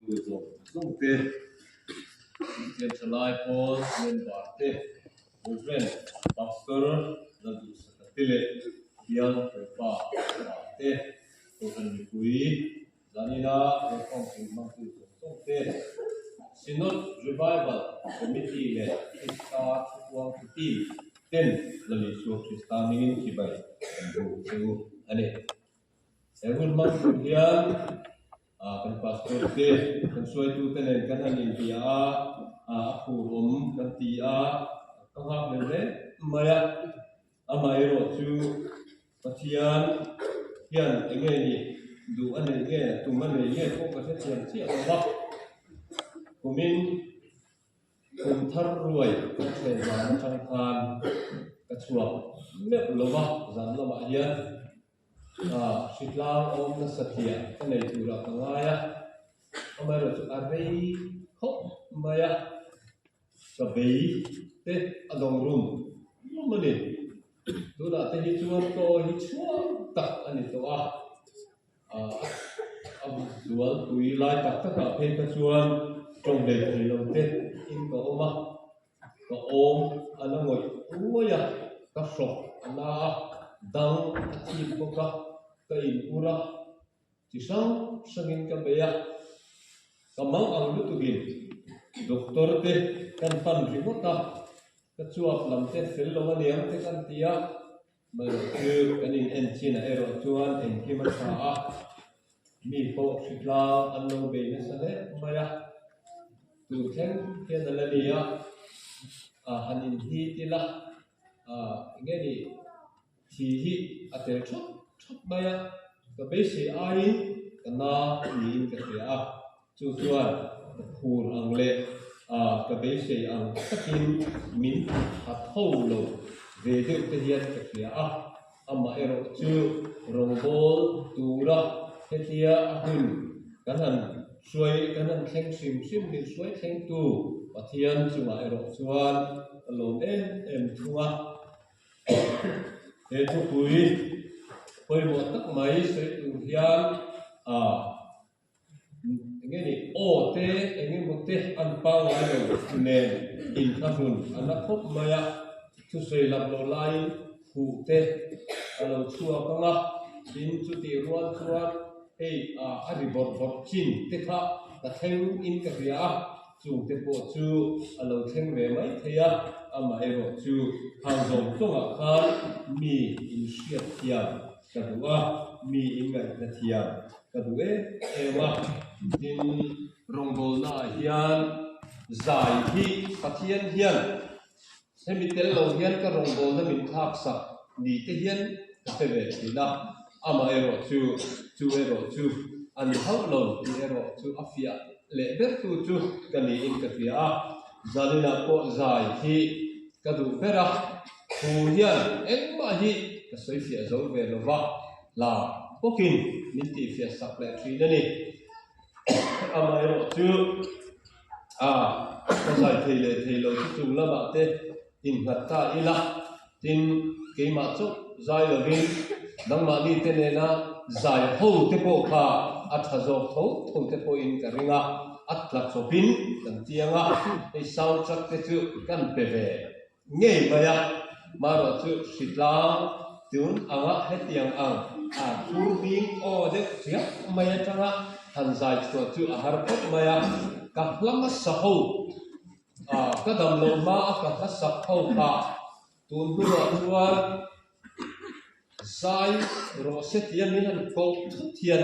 Tu zawng zawng te, Kristian Thalai Pawl member te, Rev. Pastor Lalduhsaka te leh Bial Hruaipa Upa te, Kohhran mipui zanina Reform pui hmangtu zawng zawng te, Synod Revival Committee leh Krista Thupuangtu Team ten Lalisua Krista hmingin chibai kan buk che u a ni. He hun hmang tur hian kan pastor te, kan hruaitute nen kan han inbia a, a phur awm kan ti a, ka nghak leh hle mai a. Amaherawh chu Pathian hian eng nge ni duh a nei nge, tum a nei nge pawh ka hrethiam chiah lo va. Kumin Kum thar ruai kan thlen zan atang khan ka chhuak meuh lo va, zan lamah hian hritlang awm nasa tliah ka nei turah ka ngai a, amaherawh chu a rei khawp mai a, ka bei te a dawng rum rum a ni. Tunah te hi chuan ka aw hi chhuak tak a ni tawh a. A zual pui lai tak takah phei kha chuan tawng lei thei lo te in ka awm a, ka awm a la ngawih ngawih a, ka hrawk a la a, dang a thip bawk a, ka in ur a, chi hrang hrangin ka bei a, ka mang ang lutukin doctor te kan pan ringawt a, ka chuak lam te fel lo aniang te kan ti a. Hmeichhe chu kan in en chinah erawh chuan engkim a tha a, mi pawh hritlang an lo bei nasa hle mai a, tur thleng hian a la ni a, han in hit ila eng nge ni thi hi a tel thawt thawt mai a, ka beisei aiin ka na niin ka hria a, chu chuan ka phur ang leh ka beisei ang takin min tha tho lo ve deuh te hian ka hria a, amah erawh chu rawngbawl tura hetia a hun kan han hruai kan han thleng hrim hrim min hruai thlengtu Pathian chungah erawh chuan ka lawm em em thung a. He thupui pawimawh tak mai sawi tur hian Eng nge ni aw te eng emaw te an pangngai lo nen inthlahrun a na khawp mai a, thusawi lak loh laiin khuh te a lo chhuak ang a, tin chutih rual chuan hei a ri bawrh bawrh chin te kha ka thleng in ka hria a, chung te pawh chu a lo thleng ve mai thei a, amaherawh chu hang zawng zawngah khan mi inhriatthiam ka duh a, mi inngaihna thiam ka duh em em a. Tin, rawngbawlnaah hian zai hi Pathian hian hemi tel lo hian ka rawngbawlna min thlak sak ni te hian ka hre ve thin a, amaherawh chu chu erawh chu a ni hauh lo tih erawh chu a fiah leh bertu chu ka niin ka hria a, zaninah pawh zai hi ka duh ber a, thu hian engmah hi ka sawi fiah zo ve lo va, hla bawkin min tihfiah sak leh thin a ni. Amaherawh chu a ka zai thei leh thei lo chu chung lamah te innghat ta ila, tin keimah chauh zai lovin nangmahni te nena zai ho te pawh kha a tha zawk tho tho te pawhin ka ring a, a tla chawpin kan tiang a, hei sound track te chu kan pe ve. Ngei mai a, marawh chu hritlang tun anga hetiang ang a phur bing aw deuh chiah mai atanga han zai chhuah chu a har khawp mai a, ka hla hmasa ho a ka dam loh hma a ka hla sak ho kha tun hnuah chuan Zai rawh se tia min han koh thut hian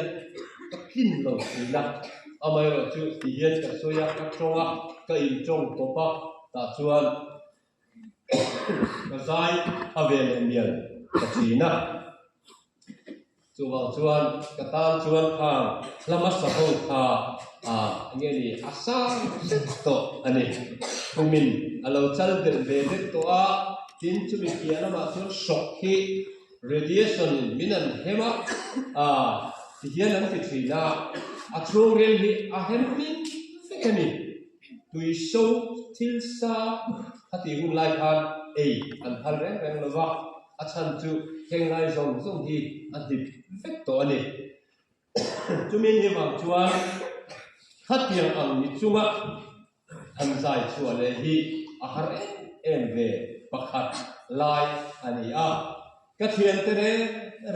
ka tlin lo thin a, amaherawh chu ti hian ka sawi a, ka tawng a, ka intawng tawp a, tah chuan ka zai a ve leh mial ta thin a. Chuvang chuan ka tan chuan khang hla hmasa ho kha eng nge ni a sang zet tawh a ni. Kumin a lo chal belh ve vek tawh a. Tin, chumi piah lamah chuan shock hi radiation in min an hem a, ah ti hian an ti thin a, a chhungril hi a hem hlim vek a ni. Tui so thil sa a tih hun lai khan ei an phal reng reng lo va, a chhan chu heng lai zawng zawng hi a hnip vek tawh a ni. Chumi ni vang chuan. Khatiang ang ni chunga han zai chhuah leh hi a har em em ve pakhat lai a ni a. Ka thiante reng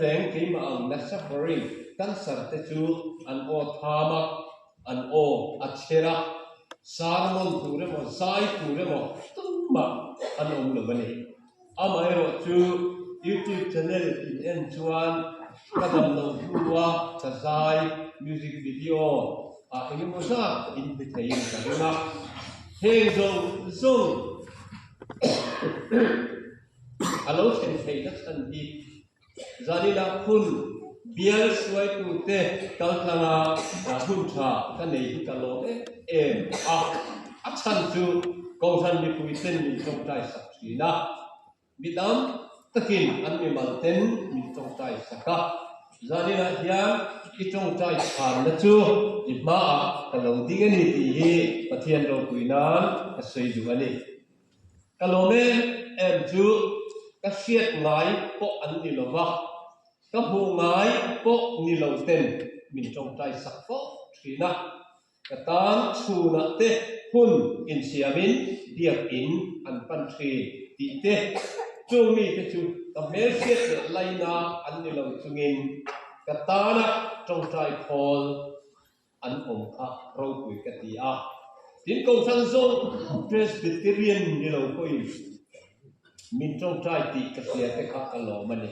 reng keimah ang na suffering cancer te chu an aw tham a, an aw a chher a, sermon tur emaw zai tur emaw tumah an awm lo a ni. Amaherawh chu YouTube channel in en chuan ka dam loh hnua ka zai music video ah engemaw zat in hmu theiin ka ring a, heng zawng zawng a lo thlen theihna chhan hi Zanina hun bial hruaitute kaltlanga hun tha ka nei hi ka lawm em em a, a chhan chu Kohhran mipui ten min tawngtai sak thin a, mi tam takin an mimal ten min tawngtai sak a, Zaninah hian i tawngtai chhanna chu i hmaah ka lo ding a ni tih hi Pathian ropui nan ka sawi duh a ni. Ka lawm em em chu ka hriat ngai pawh an ni lo va, ka hmuh ngai pawh ni lo ten min tawngtai sak fo thin a. Ka tan chhunah te hun insiamin biakin an pan thin tih te, chung mite chu ka hmelhriat leh laina an ni lo chungin ka tana tawngtai khawl an awm kha ropui ka ti a. Tin, Kohhran zawng Presbyterian ni lo pawhin min tawngtai tih ka hria te kha ka lawm a ni.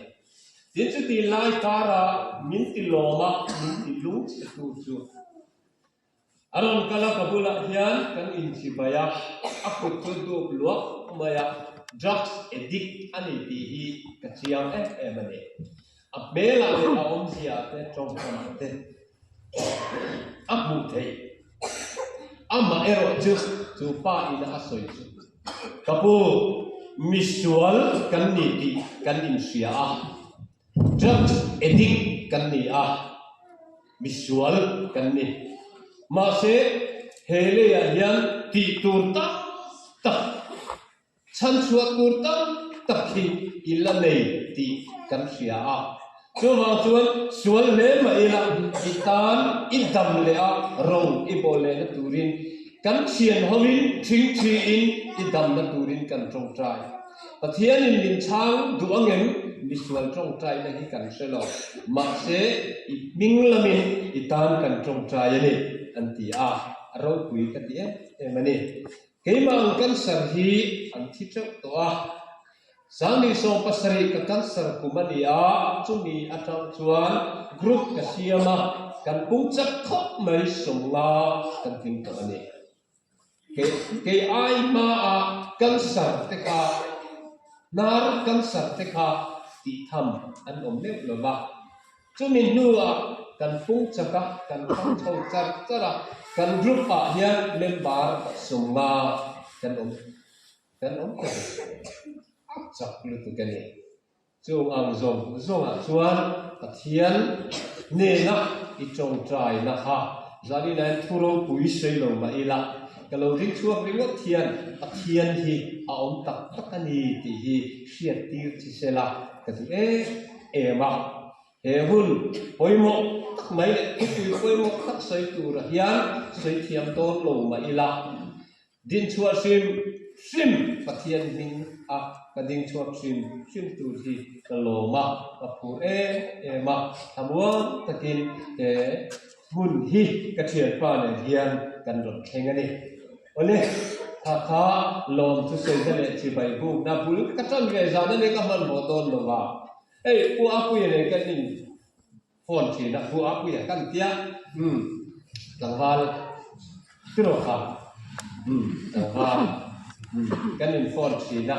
Tin, chuti lai kara min ti lawm a, min ti lungchhe tu chu a rawn kal a, ka bulah hian kan inchibai a, a kut chu dup luak mai a, drugs addict a ni tih hi ka chiang em em a ni. A hmelah leh a awmzia te tawngkamah te a hmuh theih. Amah erawh chu chu pa ina a sawi chu, Ka pu, misual kan ni tih kan inhria a, drugs addict kan ni a, misual kan ni. Mahse, he leiah hian tih tur tak tak Chhanchhuah tur tam tak hi i la nei tih kan hria a, chuvang chuan sual hle mah ila i tan i dam leh a ro i bawl lehna turin kan thian hovin thingthiin i damna turin kan tawngtai. Pathianin min chhang duh angem misual tawngtaina hi kan hre lo, mahse i hming lamin i tan kan tawngtai a ni an ti a, a ropui ka ti em em a ni. Keimah ang cancer hi an thi teuh tawh a, 2017 ka cancer kum a ni a, chumi atang chuan group ka siam a, kan pung chak khawp mai 50 kan tling tawh a ni. Kei kei ai hmaah cancer te kha hnar cancer te kha tih tham an awm meuh lo va. Chumi hnuah kan pung chak a, kan thang chho char char a, kan group ah hian member 50 kan awm kan awm ta ve. A chak lutuk a ni. Chung ang zawng zawngah chuan Pathian hnena i tawngtai na kha Zalinain thu ropui sawi lo mah ila, ka lo ring chhuak ringawt hian Pathian hi a awm tak tak a ni tih hi hriattir chi sela ka duh em em a, he hun pawimawh tak mai leh thupui pawimawh tak sawi turah hian sawi thiam dawn lo mah ila, dinchhuah hrim hrim Pathian hming a ka dingchhuak hrim hrim tur hi ka lawm a, ka phur em em a, thlamuang takin he hmun hi ka thianpa nen hian kan rawn thleng a ni. Awle, kha kha lawm chu sawina leh chibai bukna bul ka tan ve zan a ni ka hmanhmawh dawn lo va. Hei Pu Apuia nen kan in phone thin a, Pu Apuia kan tia, umm tlangval tiraw kha, umm tlangval, umm kan in phone thin a,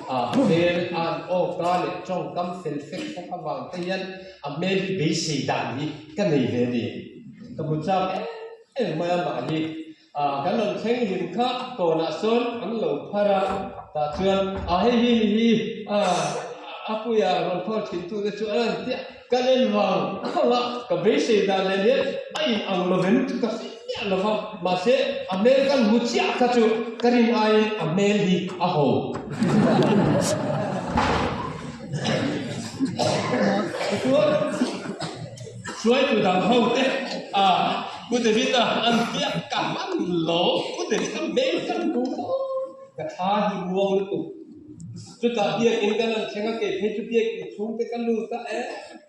ah hmel a an awka leh tawngkam fel fek fawk avang te hian a hmel hi beisei dan hi ka nei ve a ni. Ka hmu chak em em mai a mah hi. Ah kan rawn thleng hlim kha kawnah sawn an lo phar a, tah chuan ah hei hi ni hi ah a puia rawn khawl thin tu te chu an rawn tia ka len vang vang a, ka beisei dan nen hian a in ang lo vem chu ka hre miah lo va, mahse a hmel kan hmu chiah kha chu ka rin aiin a hmel hi a ho. Tichuan hruaitu dang ho te ah. Pu David-a an tia ka hman lo, Pu David-a hmel ka hmu fo, ka thla hi muang lutuk. Chutah biakinn kan rawn thleng a, kei phei chu biakinn chhungte ka lut a, e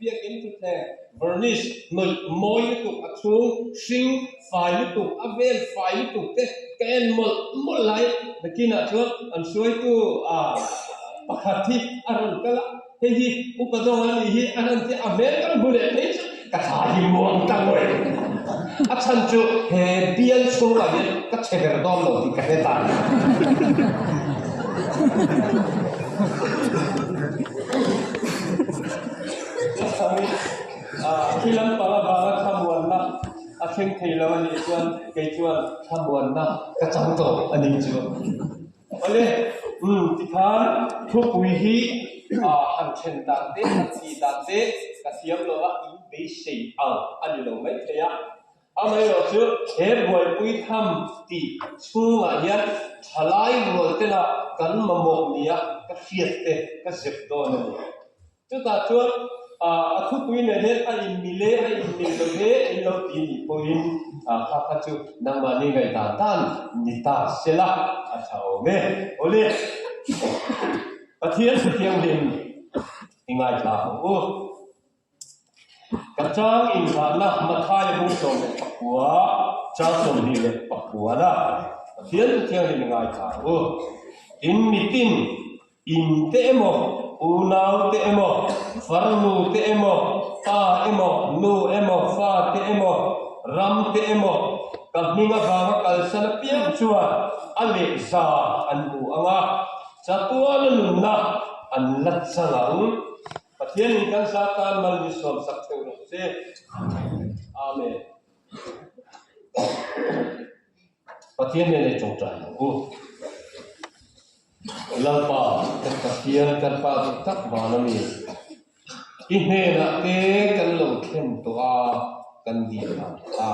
biakinn thutthleng varnish hnawih mawi lutuk a chhung hring fai lutuk a vel fai lutuk te ka en mawlh mawlh lai nakinah chuan an hruaitu ah pakhat hi a rawn kal a, hei hi upa dawng a nih hi a rawn ti a, a hmel kan hmu leh phei chu ka thla hi muang ta ngawih a chhan chu he bial chhungah hian ka chhe ber dawn lo tih ka hre ta. Khi lampang avanga thlamuanna a thleng thei lo a nih chuan kei chuan thlamuanna ka chang tawh a nih chu. Awle, umm tikhan thupui hi han then dan te, han tih dan te ka thiam lo a, in beisei ang a ni lo maithei a. Amaherawh chu he buaipui tham tih chhungah hian thalai rual tena kan mamawh nia ka hriat te ka zep dawn a ni. Chutah chuan a thupui nen hian a inmil e, a inmil lo e in lo ti nih pawhin kha kha chu nangmahni ngaihdan dan ni ta se la a tha awm e. Awle, Pathian Thianghlim i ngaithla ang u. Ka chang inzahna Mathaia bung 19, chang 29 na Pathian Thianghlim i ngaithla ang u. Tin mitin In te emaw, unau te emaw, farnu te emaw, pa emaw, nu emaw, fa te emaw, ram te emaw, ka hming avanga kalsan apiang chuan a lehza an hmu ang a, chatuana nunna an la chang ang. Pathianin kan sa tan mal min sawmsak theuh rawh se. Amen. Pathian nen ei tawngtai ang u. Lalpa, kan Pathian, kan Pa duh tak van a mi. I hnenah te kan lo thlen tawh a, kan dil ang a.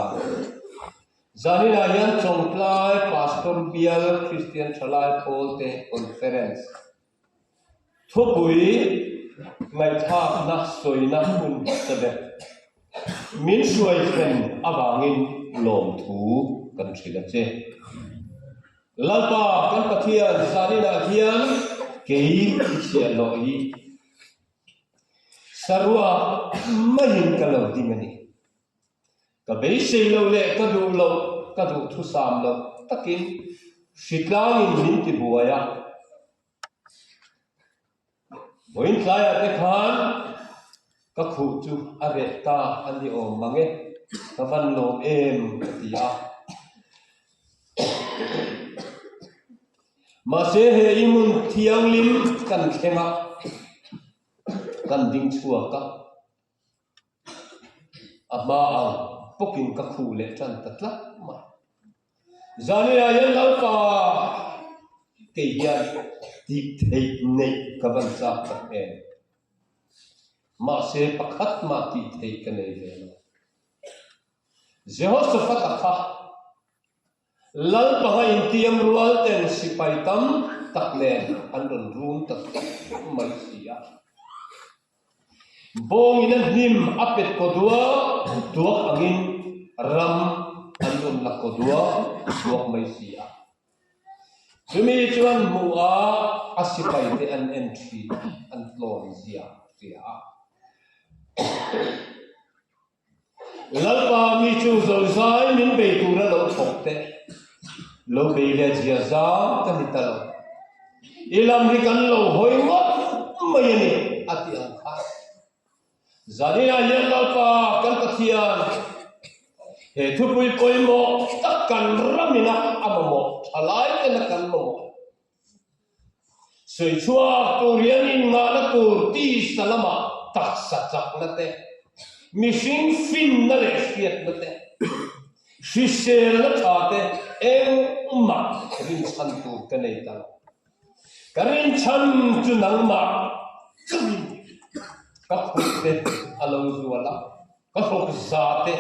Zaninah hian Chawngtlai Pastor Bial Kristian Thalai Pawlte Conference Thupui ngaihthlakna sawina hun hmasa ber min hruai thlen avangin lawmthu kan hrilh a che. Lalpa kan Pathian zaninah hian kei i chhiahhlawh hi saruak maiin ka lo ding a ni. Ka beisei loh leh ka duh loh, ka duhthusam loh takin hritlangin min tibuai a. Vawiin tlaiah te khan ka khuh chu a reh ta a ni awm mang e, ka van lawm em ka ti a. Mahse he i hmun thianghlim kan thleng a, kan ding chhuak a, A hma ang bawkin ka khuh leh tan ta tlat mai. Zaniah hian Lalpa kei hian tih theih neih ka van chak tak em? Mahse pakhat mah tih theih ka nei ve lo. Jehoshaphat-a kha Lalpanga intiam rual ten sipai tam tak nen an rawn rum ta tlat mai si a. Bawngin a hnim a pet kaw duak duak angin ram an rawn la kaw duak duak mai si a. Chumi chuan hmuh a a sipaite an en thin a, an tlawm zia hria a. Lalpa mi chu zozai min bei tura lo thawk teh. Lo bei leh zia zang ka ni ta lo. I lam hi kan lo hawi ngawt mai a ni, a ti ang kha. Zaninah hian Lalpa kan Pathian, he thupui pawimawh tak kan ramina a mamawh thalai tena kan mamawh. Sawi chhuak tur hian inngahna tur tisa lamah taksa chakna te, mihring finna leh hriatna te, hriselna tha te engmah rinchhan tur ka nei ta lo. Ka rinchhan chu nangmah chauhin ka khuh te a lo zual a, ka hlawk za te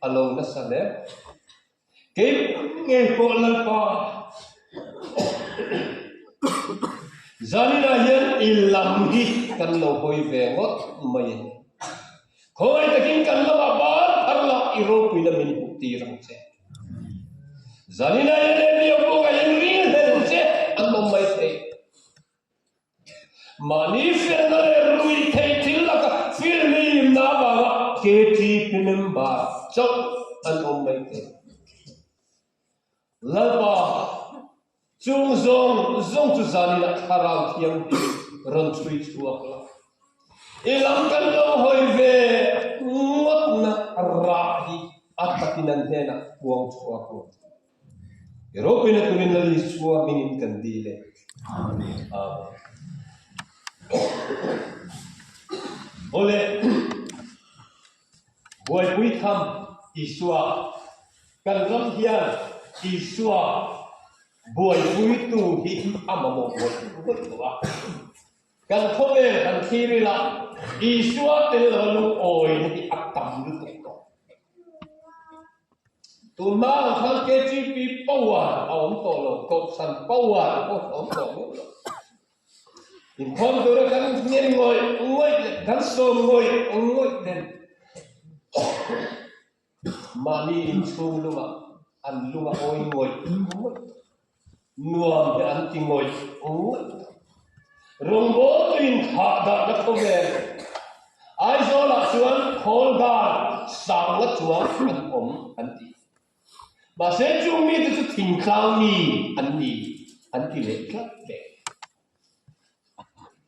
a lo nasa hle. Kei ngei pawh Lalpa zaninah hian i lam hi kan lo hawi ve ngawt mai a ni. Khawngaih takin kan lamah ban phar. lar la, i ropuina min hmuh tir ang che. Zanina hian he biakbukah hian ringhlel che an awm mai thei. Mahni felna leh rui theih thil laka filhlimna avanga KTP member chauh an awm mai thei. Lalpa, chung zawng zawng chu zaninah Thlarau Thianghlim rawn chhui chhuak la. I lam kan lo hawi ve ngawtna rah hi a takin an hnenah puang chhuak rawh. I ropuina turin Lal Isua hmingin kan dil e. Amen. Amen. Awle, buaipui tham Isua, kan ram hian Isua buaipuitu hi a mamawh ngawih ngawih tawh a. Kan khawvel kan thlir ila, Isua tel lova lungawina hi a tam lutuk tawh. Tunhma ang khan KTP power a awm tawh lo, Kohhran power pawh a awm tawh meuh lo. Inkhawm tura kan ngen ngawih ngawih leh kan sawm ngawih ngawih ten mahni inchhung lungah an lung a awi ngawih ngawih tawh. Nuam hi an ti ngawih ngawih tawh. Rawngbawltu in thlah dahna khawvel Aizawlah chuan khawl dar sangla chuang an awm an ti. Mahse chung mite chu thingtlang mi an ni an ti leh tlat vek.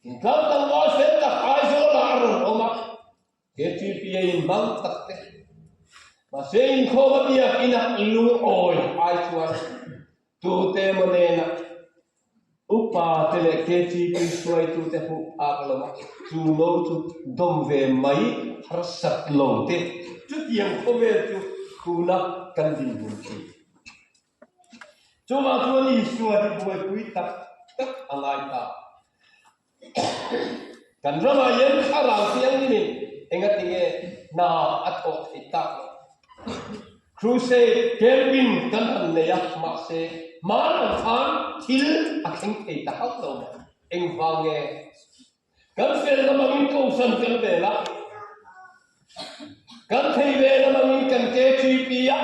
Thingtlang tlangval fel tak Aizawlah a rawn awm a. KTPA in hmang tak te. Mahse inkhawm a biak ina lungawi ai chuan tute emaw nena upa te leh KTP hruaitute hmuh phak lo a, chu no chu dawm ve mai harsat lo te chutiang khawvel chu tuna kan dinhmun thin. Chuvang chuan Isua hi buaipui tak tak a ngai ta. Kan ramah hian thlarau thianghlimin engatinge hna a thawh theih tak loh? Crusade camping kan han nei a, mahse hman ang khan thil a thleng thei ta hauh lo mai. Engvang nge? Kan fel lam angin kohhran kan vel a, kan thei ve lam angin kan KTP a,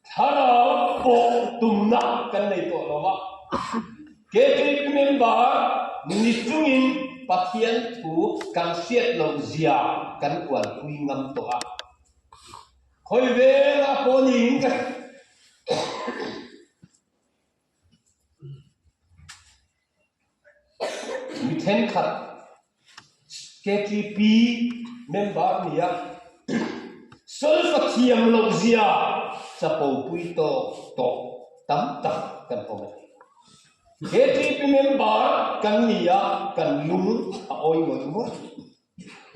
Thlarau pawh tumna kan nei tawh lo a, KTP member ni chungin Pathian thu kan hriat loh zia kan uanpui ngam tawh a. Khawi vengah pawh niin ka Mi thenkhat KTP member nia solfa thiam loh zia chapo pui tawk tawh tam tak kan awm a ni. KTP member kan ni a, kan lung a awi ngawih ngawih.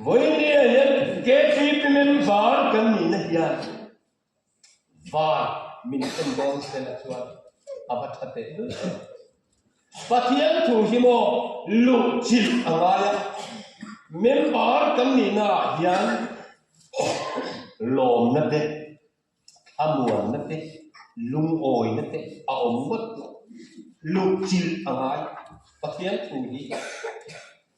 Vawinia hian KTP member kan nihna hian Van min en dawn sela chuan a va tha teh lul em. Pathian thu hi maw luh chilh a ngai a, member kan nihna ah hian lawmna te, thlamuanna te, lungawina te a awm ngawt lo. Luh chilh a ngai Pathian thu hi.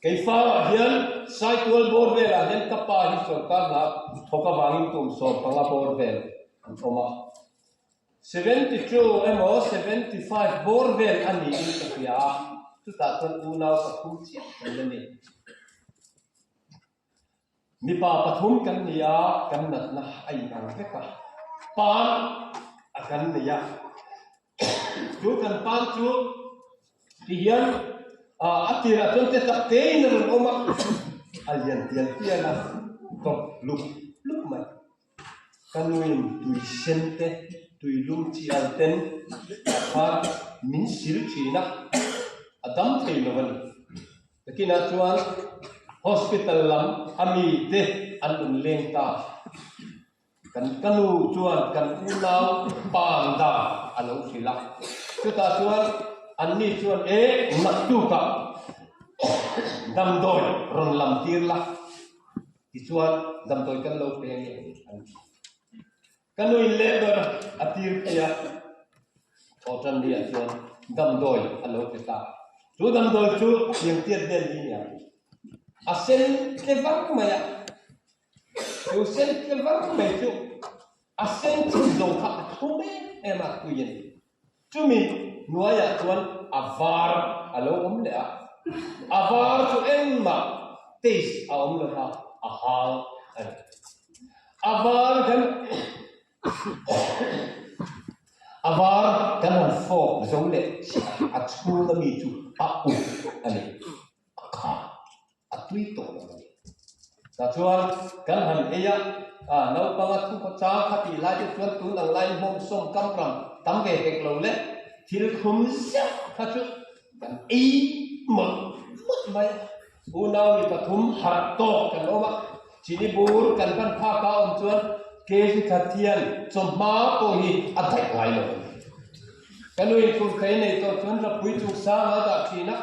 Keifangah hian Saitual bawr velah hian ka pa hi sorkar hna thawk avangin kum 15 bawr vel an awm a. 72 emaw 75 bawr vel a niin ka hria a, chutah chuan unau pathum chiah kan la ni. Mipa pathum kan ni a, kan natna a inang vek a, pan a kan nei a, chu kan pan chu ti hian a tirah chuan te tak tein a rawn awm a, a lian tial tial a, tawp lup lup mai. Ka nuin tui sen te, tui lum chi al ten ah khan min sil thin a, a dam thei lo a ni. Nakinah chuan hospital lam a mi te an rawn leng ta. Kan ka nu chuan kan unau pan dan a lo hrilh a, chutah chuan anni chuan e naktukah damdawi rawn lam tir la. Tichuan, damdawi kan lo pe nge an ti. Ka nuin leh ber a tir phei a, thawhtan ni ah chuan damdawi a lo pe ta. Chu damdawi chu tiang tiat vel hi nia, a sen tle vak mai a. Chu sen tle var mai chu a sen chin zawng kha a thlum em em a tui a ni. Chumi hnuaiah chuan a var a lo awm leh a, a var chu engmah taste a awm lo va, a hang a ni. A var kan A var kan han fawk zo leh chiah a, a chhung ami chu a uk a ni, a kha a tui tawh lo a ni. Tah chuan kan han ei a, a naupanga thu khaw chang kha tih lai te chuan tun ang laiin hmawm sawm kam ram tam ve hek lo le thil thlum zeuh kha chu kan ei mawlh mawlh mai a. Unau mi pathum harh tawk kan awm a, chini bur kan hman phak a awm chuan kg khat hian chawhma pawh hi a daih ngai lo a ni. Ka nu in furthei nei tawh chuan Rapui chungchang a dah thin a,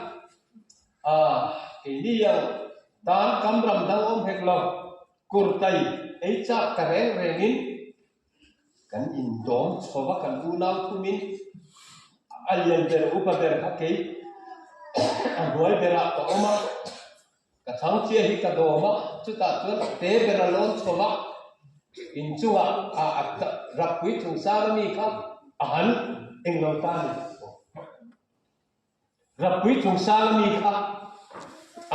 ah keini ang tan kam ram dang awm hek lo, kurtai ei chak ta reng rengin Kan indawm chho va, kan unau thumin a lian ber upa ber kha kei a hnuai berah ka awm a, ka chhang chiah hi ka dawm a, chutah chuan te ber a lawn chho va, inchungah a rakpui chungchang ami kha a han englo ta a ni. Rappui chungchang ami kha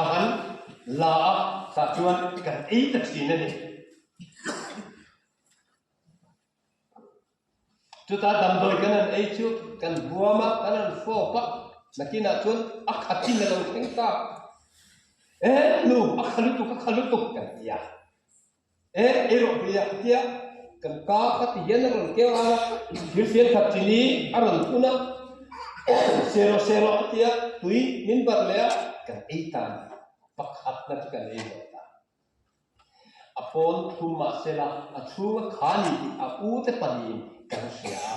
a han la a, tah chuan kan ei ta thin a ni. Chutah damdawi kan han ei chu kan huam a, kan han fawp a, nakinah chuan a khatin a lo thleng ta. E nu, a kha lutuk, a kha lutuk kan ti a. E, ei rawh hria a tia, kan ka kha ti hian a rawn keu ang a, thil fian khat chini a rawn phun a, se rawh se rawh a tia, tui min barh leh a, kan ei ta a ni. Pakhatna chu kan ei zawh ta. A pawn thlum mahsela a chhunga kha ni tih a u te pahnihin kan hria a,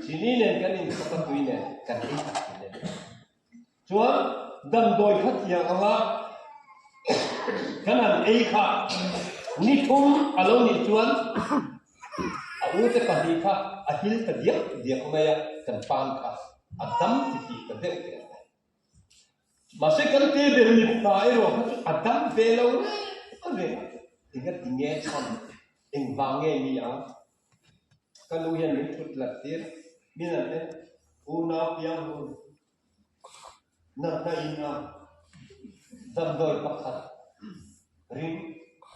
chini nen kan inchawp a tui nen kan ei tak thin a ni. Chuan damdawi kha tiang anga kan han ei kha ni thum a lo nih chuan a u te pahnih kha a hil ta diak diak mai a, kan pan kha a dam titih ta deuh teh a ni. Mahse kan te ber mipa erawh kha chu a dam ve lo reng reng a, enga ti nge chhan, engvang nge ni ang? Ka nu hian min thut lat tir, min an en, unau piang hun, natna in a damdawi pakhat ring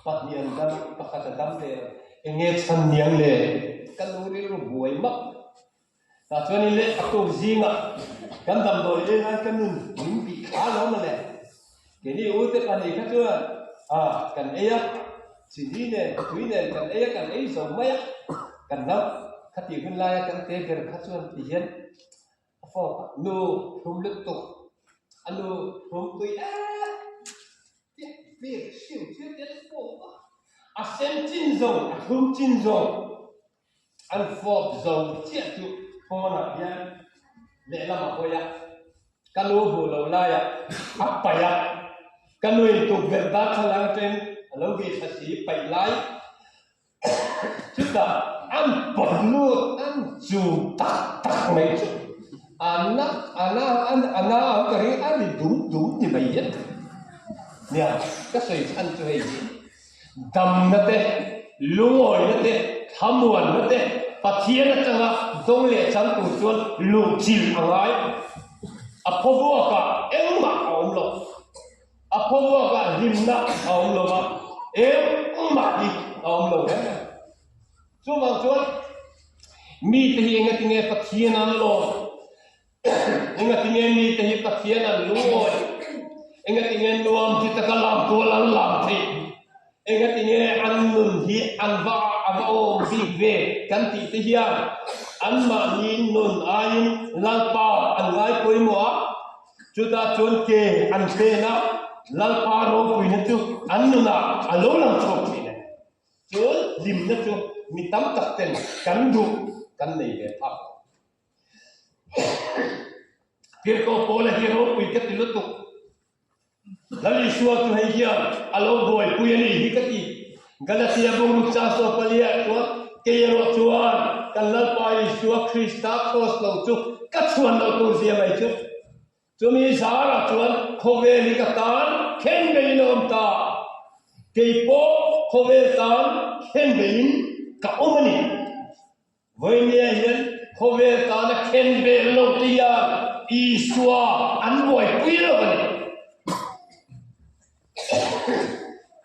pahnih an dam a, pakhat a dam ve lo, enge chhan niang le? Ka nu rilru buai mak. Tah chuan in leh a tuk zingah kan damdawi ei lai ka nun min bih thla lo mawle. Keini ute pahnih kha chuan ah kan ei a, chini nen tui nen kan ei a, kan ei zo mai a, kan lam khatih hun laia kan te ber kha chuan ti hian a fawk a, nu thlum lutuk a nu thlum tui em piah vel hriau chiang te an fawk a, a sen chin zawng a thlum chin zawng. An fawp zo chiah chu pawnah hian lehlam a hawi a, ka nu hmuh lo laiah a paih a, ka nuin tukverh darthlalang atangin a lo bih thla si paih lai chutah an pawt lut an chum tak tak mai chu a na a na a na ang ka ring a ri dum dum ni mai hian nia ka sawi chhan chu hei hi. Damna te, lungawina te, thlamuanna te Pathian atanga dawng leh chang tur chuan luhchilh a ngai. A phawvuakah engmah a awm lo. A phawvuakah hlimna a awm lo va, engmah hi a awm lo reng reng. Chuvang chuan mite hi engatinge Pathian an lawm? Engatinge mite hi Pathian an lungawi? Engatinge nuam ti taka lam tual an lam theih? Engatinge an nun hi an va a va awm bik ve kan tih te hian anmahni nun aiin Lalpa an ngai pawimawh a, chutah chuan ke an pen a, Lalpa ropuina chu an nunah a lo lang chhuak thin e. Chuan hlimna chu mi tam tak ten kan duh kan nei ve phak lo. Tirhkoh Paula hi ropui ka ti lutuk. Lal Isua chu hei hian a lo buaipui a nih hi ka ti. Galatia bungruk chang saw paliah chuan kei erawh chuan kan Lalpa Isua Krista kraws lo chu ka chhuan loh tur zia mai chu. Chumi zarah chuan khawvel hi ka tan khen bein a awm ta. Kei pawh khawvel tan khen beiin ka awm a ni. Vawinia hian khawvel tana khen beh lo te hian Isua an buaipui lo a ni.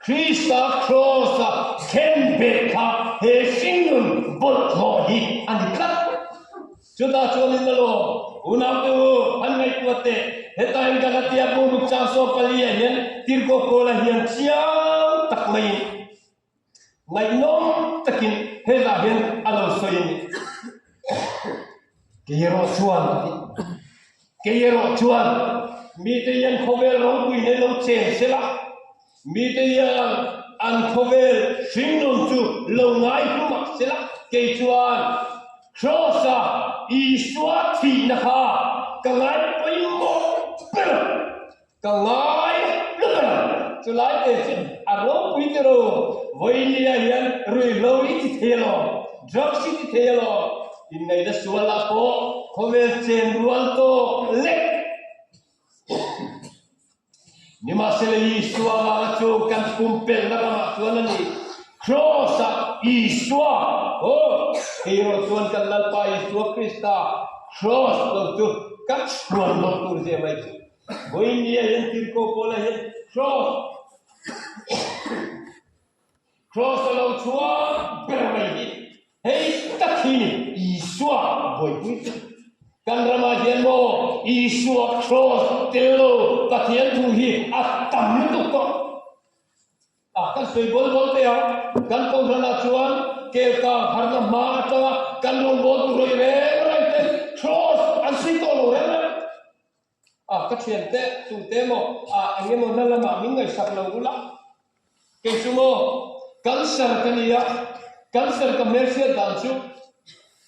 Krista Kraws-a khen beh kha he hringnun bawlhhlawh hi a ni tlat. Chutah chuanin a lawm, Unaute u, han ngaihtuah teh, hetain Galatia bungruk chang 14 ah hian Tirhkoh Paula hian chiang tak maiin Ngaihnawm takin hetah hian a lo sawi a ni. Kei erawh chuan a ti. Kei erawh chuan mite hian khawvel ropui nei lo chen se la, mite hian an khawvel hringnun chu lo ngai hlumak se la, kei chuan Kraws-a Isua thihna kha ka ngai pawimawh ber a. Ka ngai hlut a, chulai te chu a ropui te ro, vawinia hian ruihhlo i ti thei alawm, drugs i ti thei alawm, inneihna sualah pawh khawvel chen rual tawk lek. Nimahsela Isua vanga chu kan pumpelhna ramah chuan a ni, Kraws-ah Isua, aw, hei erawh chuan kan Lalpa Isua Krista Kraws lo chu kan chhuan lo tur zia mai chu. Vawinia hian Tirhkoh Paula hian Kraws Kraws a lo chhuak ber mai hi hei tak hi ni Isua buaipui chu. Kan ramah hian maw Isua Kraws tel lo Pathian thu hi a tam lutuk tawh. A kan sawi bawl bawl teh a, kan kohhranah chuan kelkang harna hma atanga kan rawnbawl tur rawih reng reng ten Kraws an sawi tawh lo reng reng. A, ka thiante, tute maw, a, eng emaw hna lamah min ngaihsak lo ula. Kei chu maw, cancer ka ni a, cancer ka hmelhriat dan chu,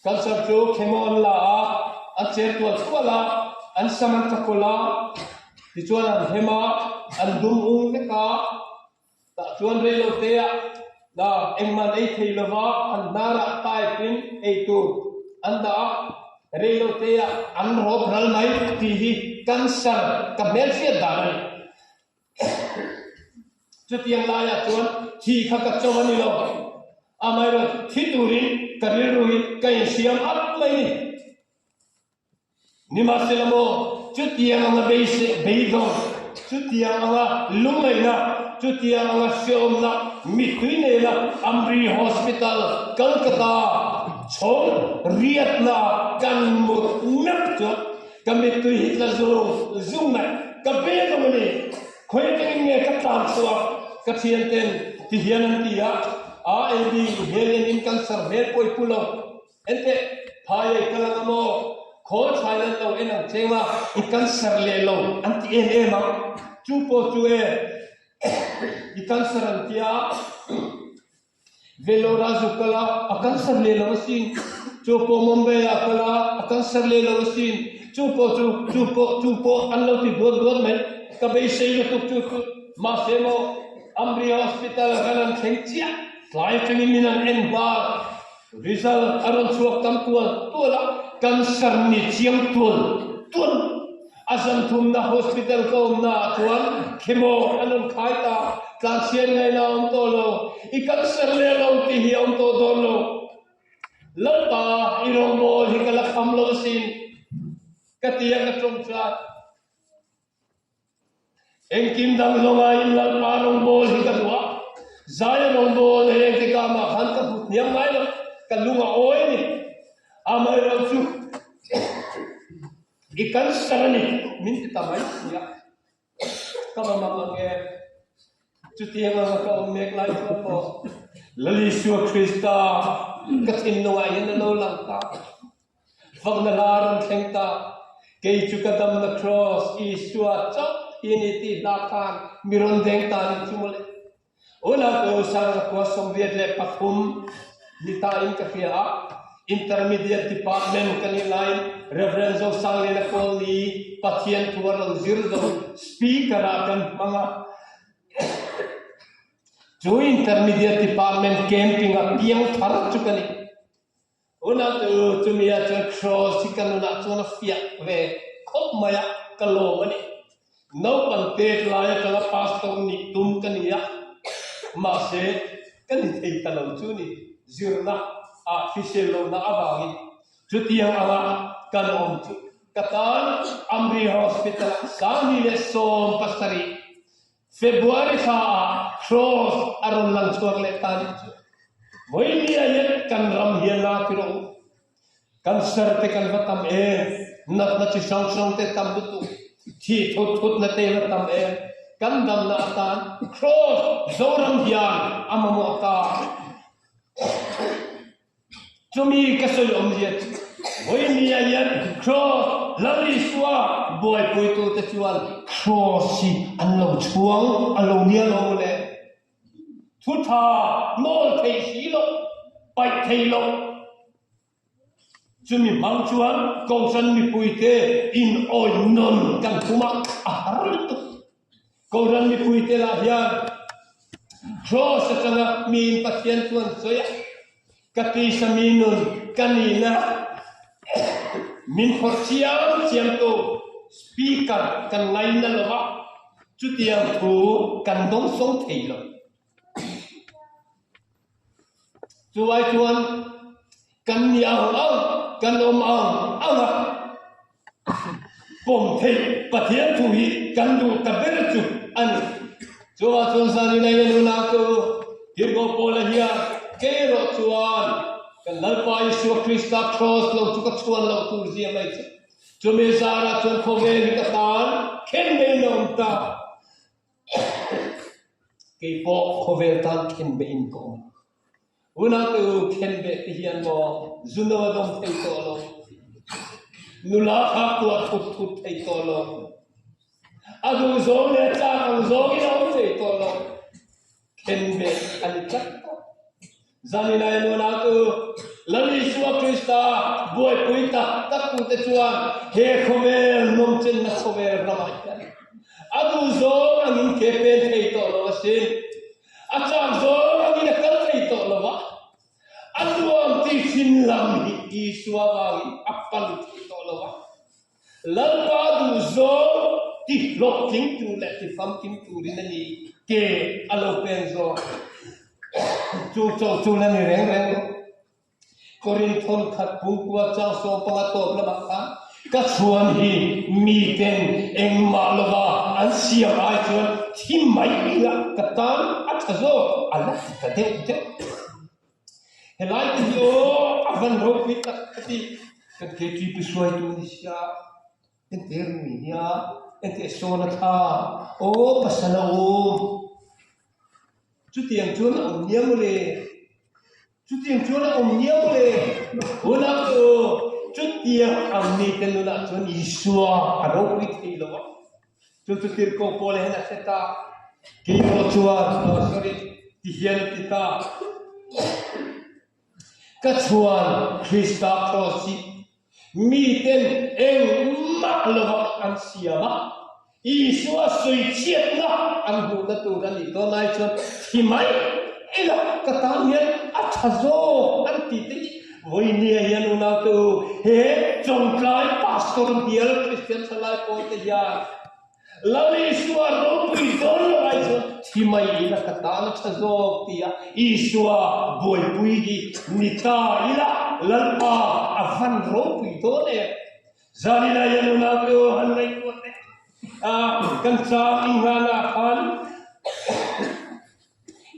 cancer chu chemo an la a, an cher tual tual a, an sam an tla kawlh a, tichuan an hem a, an dum ung vek a, Tah chuan rei lo te ah na engmah an ei thei lo va, an hnarah pipe in ei tur an dah a, rei lo te ah an rawp ral mai tih hi cancer ka hmelhriat dan a ni. Chutiang laiah chuan thi kha ka cho a ni lo, amaherawhchu thi turin ka rilru hi ka insiam at mai ni. Nimahsela maw, chutiang anga beidawng, chutiang anga lungngaihna, chutiang anga hreawmna mittui nena Amri Hospital, Kolkata chhawng riatna kan mut meuh chuan ka mittui hi tla zung zung mai. Ka beidawng a ni. Khawi atangin nge ka tlan chhuak? Ka thianten ti hian an ti a, ALB hmel enin cancer hmel pawh i pu lo. Enteh, phai ei ka lang a maw? Khawl thlai lan lo en ang cheng a, i cancer leh lo an ti em em ang. Chu pawh chu e, i cancer an tia, Vellore ah zuk kal a, a cancer leh lo asin. Chu pawh Mumbai ah kal a, a cancer leh lo asin. Chu pawh chu, chu pawh, chu pawh an lo ti duat duat mai. Ka beisei lutuk chu chu. Mahse maw, Amri Hospital kan han thleng chiah, tlai atangin min han en nghal. Result a rawn chhuak tam tual tual a, cancer ni chiang tual tual. A zan thumna hospital ka awmna ah chuan chemo an rawn khai ta, tlanchhiat ngaihna a awm tawh lo, i cancer leh lo tih hi a awm tawh dawn lo. Lalpa i rawngbawl hi ka la kham lo asin, ka ti a ka tawng chuan. Engkim dang zawngaiin Lalpa rawngbâwl hi ka duh a, Zaia rawngbâwl hei engtikah mah khan ka hmu hniam ngai lo, ka lung a awi a ni. Amaherawhchu i cancer a ni min ti ta mai si a, ka va mang ang e. Chutiang anga ka awm mek lai chuan maw Lal Isua Krista ka thinlungah hian a lo lang ta. Fakna hla a rawn thleng ta. Kei chu ka damna Kraws Isua chauh hi a ni tih hla khan mi rawn deng ta nih chu mawle. Unau Sanga khua 83 ni ta in ka hria a, Intermediate Department ka nih laiin Rev. Zosangliana Kawlni Pathian thu a rawn zir zo Speaker ah kan hmang a. Chu Intermediate Department camping a piang thar chu ka ni. Unau chu chumi ah chuan Kraws hi ka nunah chuan a fiah ve khawp mai a, ka lawm a ni. Naupang tet lai atanga pastor nih tum ka ni a. Mahse, ka ni thei ta lo chu ni, zirna ah hrisel lohna avangin chutiang anga kan awm chu ka tan Amri Hospital-ah 2017 February thla ah Cross a rawn lang chhuak leh ta nih chu. Vawinia hian kan ram hian la ti rawh u. Cancer te kan va tam em, natna chi hrang hrang te tam lutuk, thi thut thut na te va tam em, kan damna atan Cross Zoram hian a mamawh ta. Chumi ka sawi awmzia chu vawinia hian Cross Lal Isua buaipuitute chuan Cross hi an lo chhuang a lo nia lo maw le. Thu tha nawl thei si loh, paih thei loh. Chumi hmang chuan Kohhran mipuite inawih nawn kan tum a, a har lutuk. Kohhran mipuite lah hian Kraws atanga miin Pathian chu an sawi a, Ka tisa mi nun ka nihna min phawrh chiam chiam tu Speaker kan ngaina lo va, chutiang thu kan dawngsawng thei lo. Chuvai chuan kan ni ang ang, kan awm ang ang a, pawm theih Pathian thu hi kan duh ta ber chu a ni. Chuvah chuan Zanina hian unau chu Tirhkoh Paula hian kei erawh chuan kan Lalpa Isua Krista Kraws lo chu ka chhuan loh tur zia mai chu. Chumi zarah chuan khawvel hi ka tan khen maiin a awm ta. Kei pawh khawvel tan khen behin ka awm. Unau te u khen beh te hian maw zuno a dawm thei tawh lo, nula kha kuah thut thut thei tawh lo, a duh zawng leh a chak ang zawngin a awm thei tawh lo, khen beh a ni tlat tawh. Zaninai nunau te u, Lal Isua Krista buaipui tak tak tute chuan he khawvel nawmchenna khawvel ramah hian a duh zawng angin ke pen thei tawh lo asin. A chak zawng angin a kal thei tawh lo va, a nuam tih thin lam hi Isua vangin a pan thei tawh lo va. Lalpa duh zawng ti hlawhtling tur leh ti famkim turin a ni ke a lo pen zawk. Chu chauh chu la ni reng reng lo. Korinth thawnkhat pungkua chang 15 tawp lamah khan ka chhuan hi miten engmah lova an siam ai chuan thi mai ila ka tan a tha zawk a la ti ta deuh deuh. Helai te hi aw a van ropui tak ka ti. Kan KTP hruaitu ni sia, ente rui nia, ente sawn a thla, aw pasal a awm. Chutiang chuan a awm nia mawle. Chutiang chuan a awm nia mawle. Hunah chu chutiang ang mite nunah chuan Isua a ropui thei lo a. Chu chu tirhkoh Paula hian a hre ta. Keimah chuan, oh sorry, ti hian a ti ta. Ka chhuan Krista Kraws hi miten engmah lova an siam a, Isua sawichhiatna an hmuhna tur a nih dawn lai chuan thi mai ila ka tan hian a tha zawk an ti te hi vawinia hian unaute u he Chawngtlai Pastor bial Kristian thalai pawl te hian Lal Isua ropui dawn lo ai chuan thi mai ila ka tan a tha zawk tia Isua buaipui hi ni ta ila Lalpa a van ropui dawn em? Zanina hian unau te u han ngaihtuah teh a, kan chang inghana khan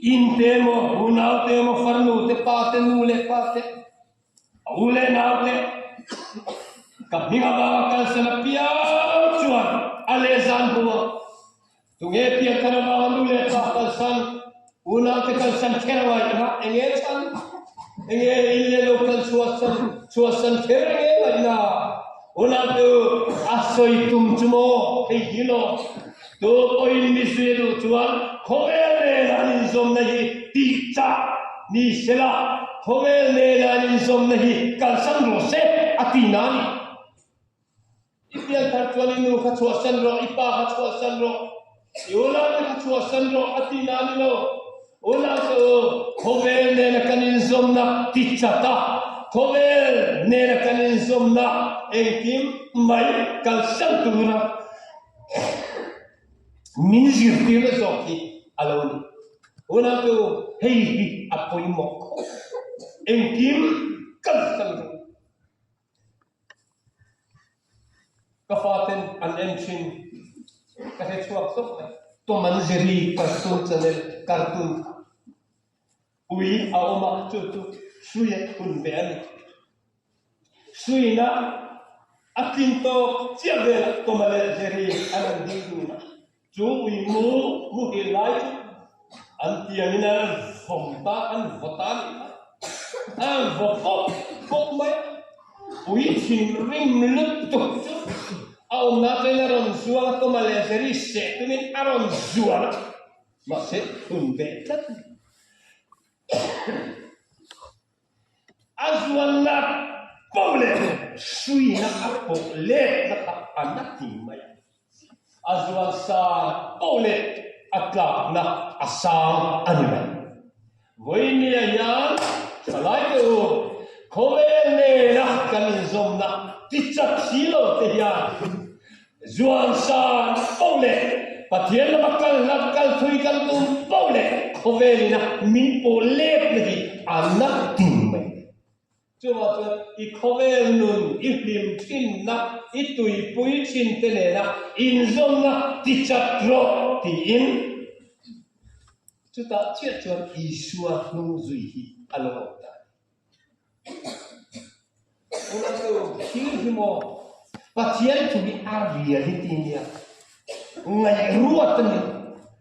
in te emaw, unau te emaw, farnu te, pa te, nu leh pa te, a u leh nau te, ka hming avanga kalsan apiang chuan a leh zan hmuh ang. Tunge pianthar avanga nu leh pa kalsan, unaute kalsan kher a ngaihna enge chhan? Enge in leh lo kal chhuahsan, chhuahsan kher enge ngaihna? Unaute u, a sawi tum chu maw hei hi law? Tu pawhin mi zui a duh chuan khawvel nena an inzawmna hi tih chah ni sela, khawvel nena an inzawmna hi kalsan rawh se a ti na a ni. I pianthar chuan i nu kha chhuahsan rawh, i pa kha chhuahsan rawh, i unaute kha chhuahsan rawh a tih na a ni lo. Unaute u, khawvel nena kan inzawmna ti chat a, khawvel nena kan inzawmna engkim mai kalsan tura min zirtirna zawk hi a lo ni. Unau te u, hei hi a pawimawh khawp. Engkim kalsan rawh u. Ka faten an en thin ka hre chhuak zawk mai. Tom and Jerry cartoon channel cartoon kha ui a awm a, chu chu hrui a thun ve a ni. Hruina a tling tawk chiah velah Tom leh Jerry an rawn ding dun a. Chu ui mu muhil lai chu an tiangin an vawm ta, an vaw ta a nih kha. An vaw pawp pawp mai a, ui thinrim lutuk chu a awmna atangin a rawn zuang a, Toma leh Jerry seh tumin a rawn zuan a, mahse thun ve tlat a ni. A zuanna poh leh hruina a pawh letna kha a na ting mai a. A zuan sang poh leh a tlakna a sang a ni mai. Vawinia hian thalaite u, khawvel nena kan inzawmna tichak si lo te hian Zuan san poh leh Pathian lama kal hlat kal thui kan tum poh leh khawvel ina min pawh let na hi a na ding mai. Chuvang chuan i khawvel nun i hlim thinna, i tuipui thin te nena inzawmna tichat rawh tiin chutah chiah chuan Isua hnung zui hi a lo awm ta a ni. Unau thil hi maw Pathian thu hi a reality nia ngaihruat a ni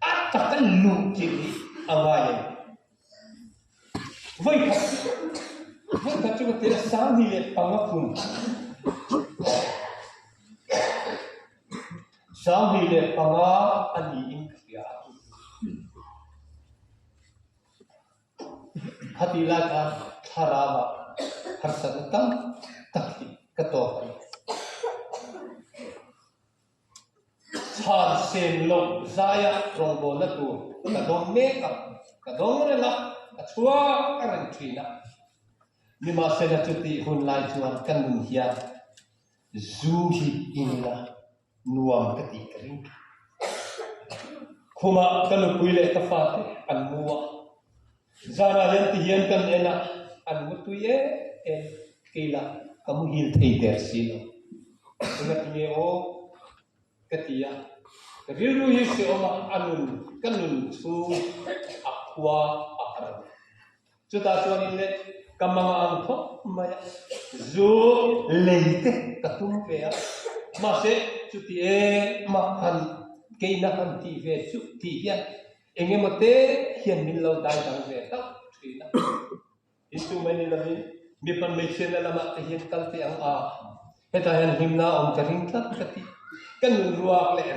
a taka luh chilh hi a ngai a ni. Vawikhat vawikhat chu ka tia 15 kum 25 a niin ka hria a. Khatih lai khan thlarauah harsatna tam tak hi ka tawk a ni. Chhan sem loh zaia rawngbawlna tur ka dawng mek a, ka dawng reng a, ka chhuak a reng thin a. Nimahsela chutih hun lai chuan ka nun hian zu hi in la nuam ka tih ka ring. Khumah ka nupui leh ka fate an mu a, zanah hian ti hian kan en a, an mu tui em em, kei lah ka muhil thei der si lo. Engati nge aw ka ti a, ka rilru hi hreawm a, a nun ka nun chhung a khua a har a ni. Chutah chuanin le ka manga ang khawp mai a, zu lei te ka tum ve a, mahse chuti emah han keina han tih ve chu tih hian eng emaw te hian min lo dai dang ve hlauh thin a. Inchung mai ni lovin mipa hmeichhiatna lamah te hian kal teh ang a, hetah hian hlimna a awm ka ring tlat ka ti. Ka nun ruak leh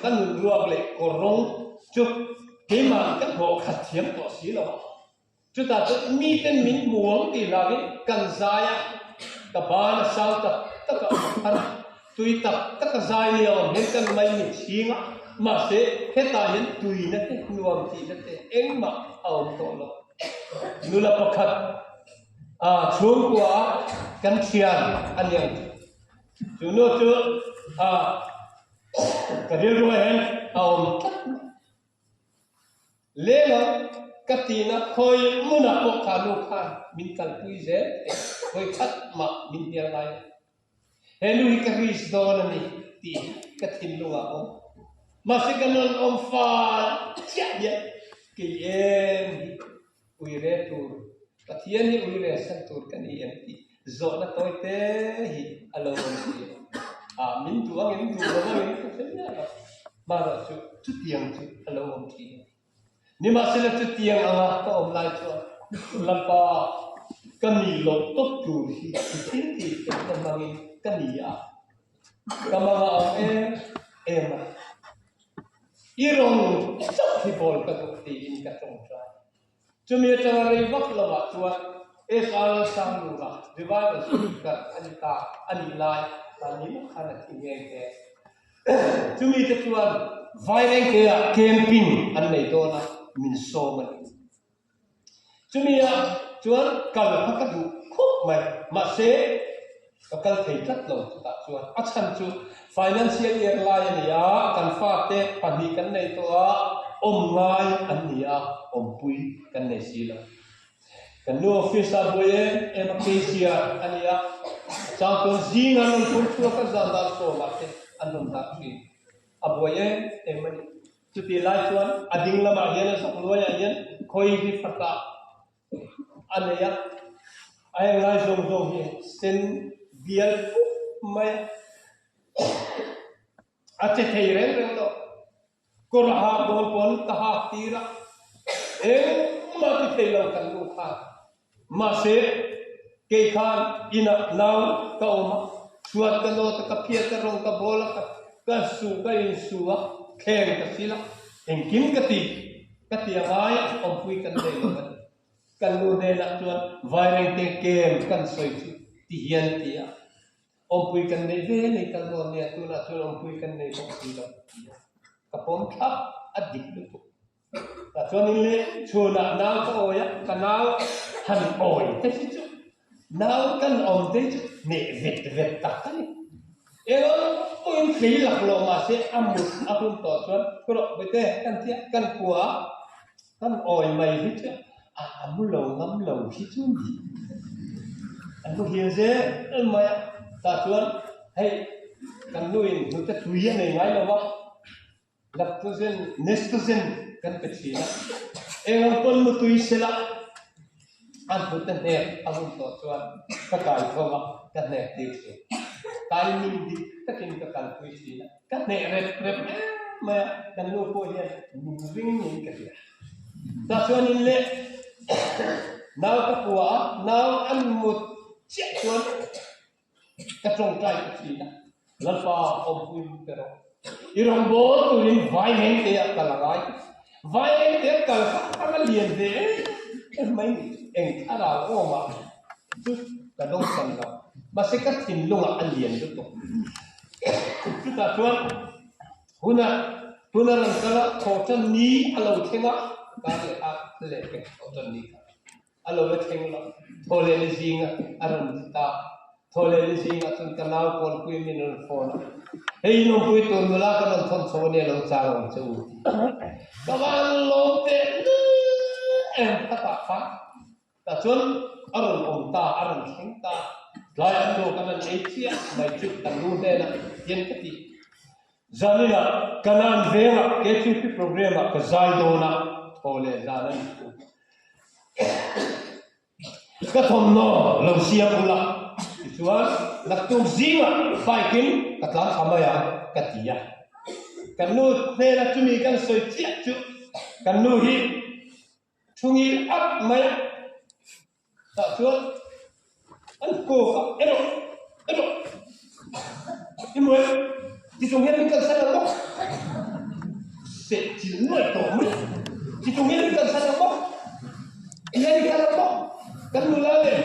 ka nun ruak leh kawr rawng chu keimah ka hlawh khat thiam tawh si lo a. Chutah chuan miten min hmu ang tih hlauhin kan zai a, ka ban a sang tak tak a awm thar a, tui tak tak a zai ni a awm hian kan mai mi chhing a, mahse hetah hian tuina te nuam tihna te engmah a awm tawh lo. Nula pakhat a chhungkua a kan thian a ni ang chu. Chu nu chu a ka rilru ah hian a awm tlat mai. Leng ang ka tina khawi hmunah pawh kha nu khan min kalpui zel thei, khawi khat mah min hnial ngai lo. He nu hi ka risk dawn a ni tih hi ka thinlungah a awm. Mahse ka nun awm fal chiah hian kei em hi ui re tur, Pathian hi ui re san tur ka ni em tih zawhna tawi te hi a lo awm thin a. Ah, min duh angin duh lo angin ka hre miah lo. Hmanah chu chutiang chu a lo awm thin a ni. Nimahsela chutiang anga ka awm lai chuan Lalpa ka nih loh tawp tur hi i thil tih theihna hmangin ka ni a, ka manga ang em em a, i rawn chauh hi bawl ka duh tiin ka tawngtai. Chumi atanga rei vak lovah chuan SR Lalsanglura Revival Speaker a ni ta a nih lai mahni mah khan a thi nghe nghe. Chumi te chuan Vairengte-ah camping an nei dawn a, min sawm a ni. Chumi ah chuan kal kha ka duh khawp mai, mahse ka kal thei tlat lo chutah chuan a chhan chu financial year lai a ni a, kan fate pahnih kan nei tawh a. awm ngai an ni a, awmpui kan nei si lo. Kan nu office ah buai em em a cashier a ni a, a chang chuan zing an rawn phur chhuak a, zan dar sawmah te an rawn dah thin. A buai em em a ni. Chutih lai chuan a ding lamah hian a zak nuaiah hian khawi hi fatah a nei a, a heng lai zawng zawng hi sen bial pup mai a, a che thei reng reng lo. Kawr a hak dawn pawn ka hak tir a, engmah ti thei lo kan nu khan. Mahse, kei khan inah nau ka awm a, chhuat ka nawt a, ka phiat a, rawng ka bawl a, ka su ka insu a, thleng ka sil a, engkim ka ti ka ti a ngai awmpui kan nei lo a ni. Kan nu hnenah chuan Vairengte kem kan sawi chu ti hian a ti a. Awmpui kan nei ve nei kal dawn nia, tunah chuan awmpui kan nei bawk si lo ti a, ka pawm thlap a dik lutuk. Tah chuanin le chhunah nau ka awi a, ka nau han awi te hi chu nau kan awm te hi chu hneh vet vet tak a ni. Engawng pawhin tlei lak lo mahse a mut a hun tawh chuan rawh bawihte kan tia kan kua a, Kan awi mai hi chu a a mu lo ngam lo hi chu ni. An muhil zel mai a, tah chuan hei kan nuin hnute tui a nei ngai lo va, Lactogen, Nestogen kan pe thin a, eng ang pawn mu tui sela a hnute hnek a hun tawh chuan ka kai tho va, ka hnek tir thin. Timing dik takin ka kalpui thin a. Ka hneh rep rep em mai a, kan nu pawh hian min ring niin ka hria. Tah chuanin le nau ka pua a, nau an mut chiah chuan ka tawngtai ta thin a, Lalpa awmpui min pe rawh. I rawngbâwl turin vai reng te ah kal a ngai. Vai reng te ah kal kha a la lian ve em em mai ni. Eng thlarau awmah chu ka dawngsan lo. Mahse ka thinlungah a lian lutuk. Chutah chuan huna huna rawn kal a, thawhtan ni a lo thleng a, kar leh a leh pek thawhtan ni kha a lo la thleng lo. Thawhlehna zinga a rawn ti ta. Thawhlehna zingah chuan ka nau Pawnpui min rawn phone a, Hei in awmpui tur nula ka rawn thawn chho a nia lo chang ang che u ti. Ka van lawm teh em khatah khan. Tah chuan a rawn awm ta, a rawn thleng ta. Tlaiah chaw kan han ei chiah mai chu kan nu hnenah hian ka ti. Zaninah Kanan vengah KTP programme-ah ka zai dawn a, thaw leh zan a ni chu. Ka thawmhnaw lo siam ula tichuan naktuk zingah bike-in ka tlan thla mai ang ka ti a. Kan nu hnena chumi kan sawi chiah chu kan nu hi Thungil at mai a, tah chuan an kawk a, erawh, erawh, i hmu em? Tichung hian min kalsan ang maw? Seh chil nuai tawh mai. Tichung hian min kalsan ang maw? Ti hian i kal ang maw? Kan nula leh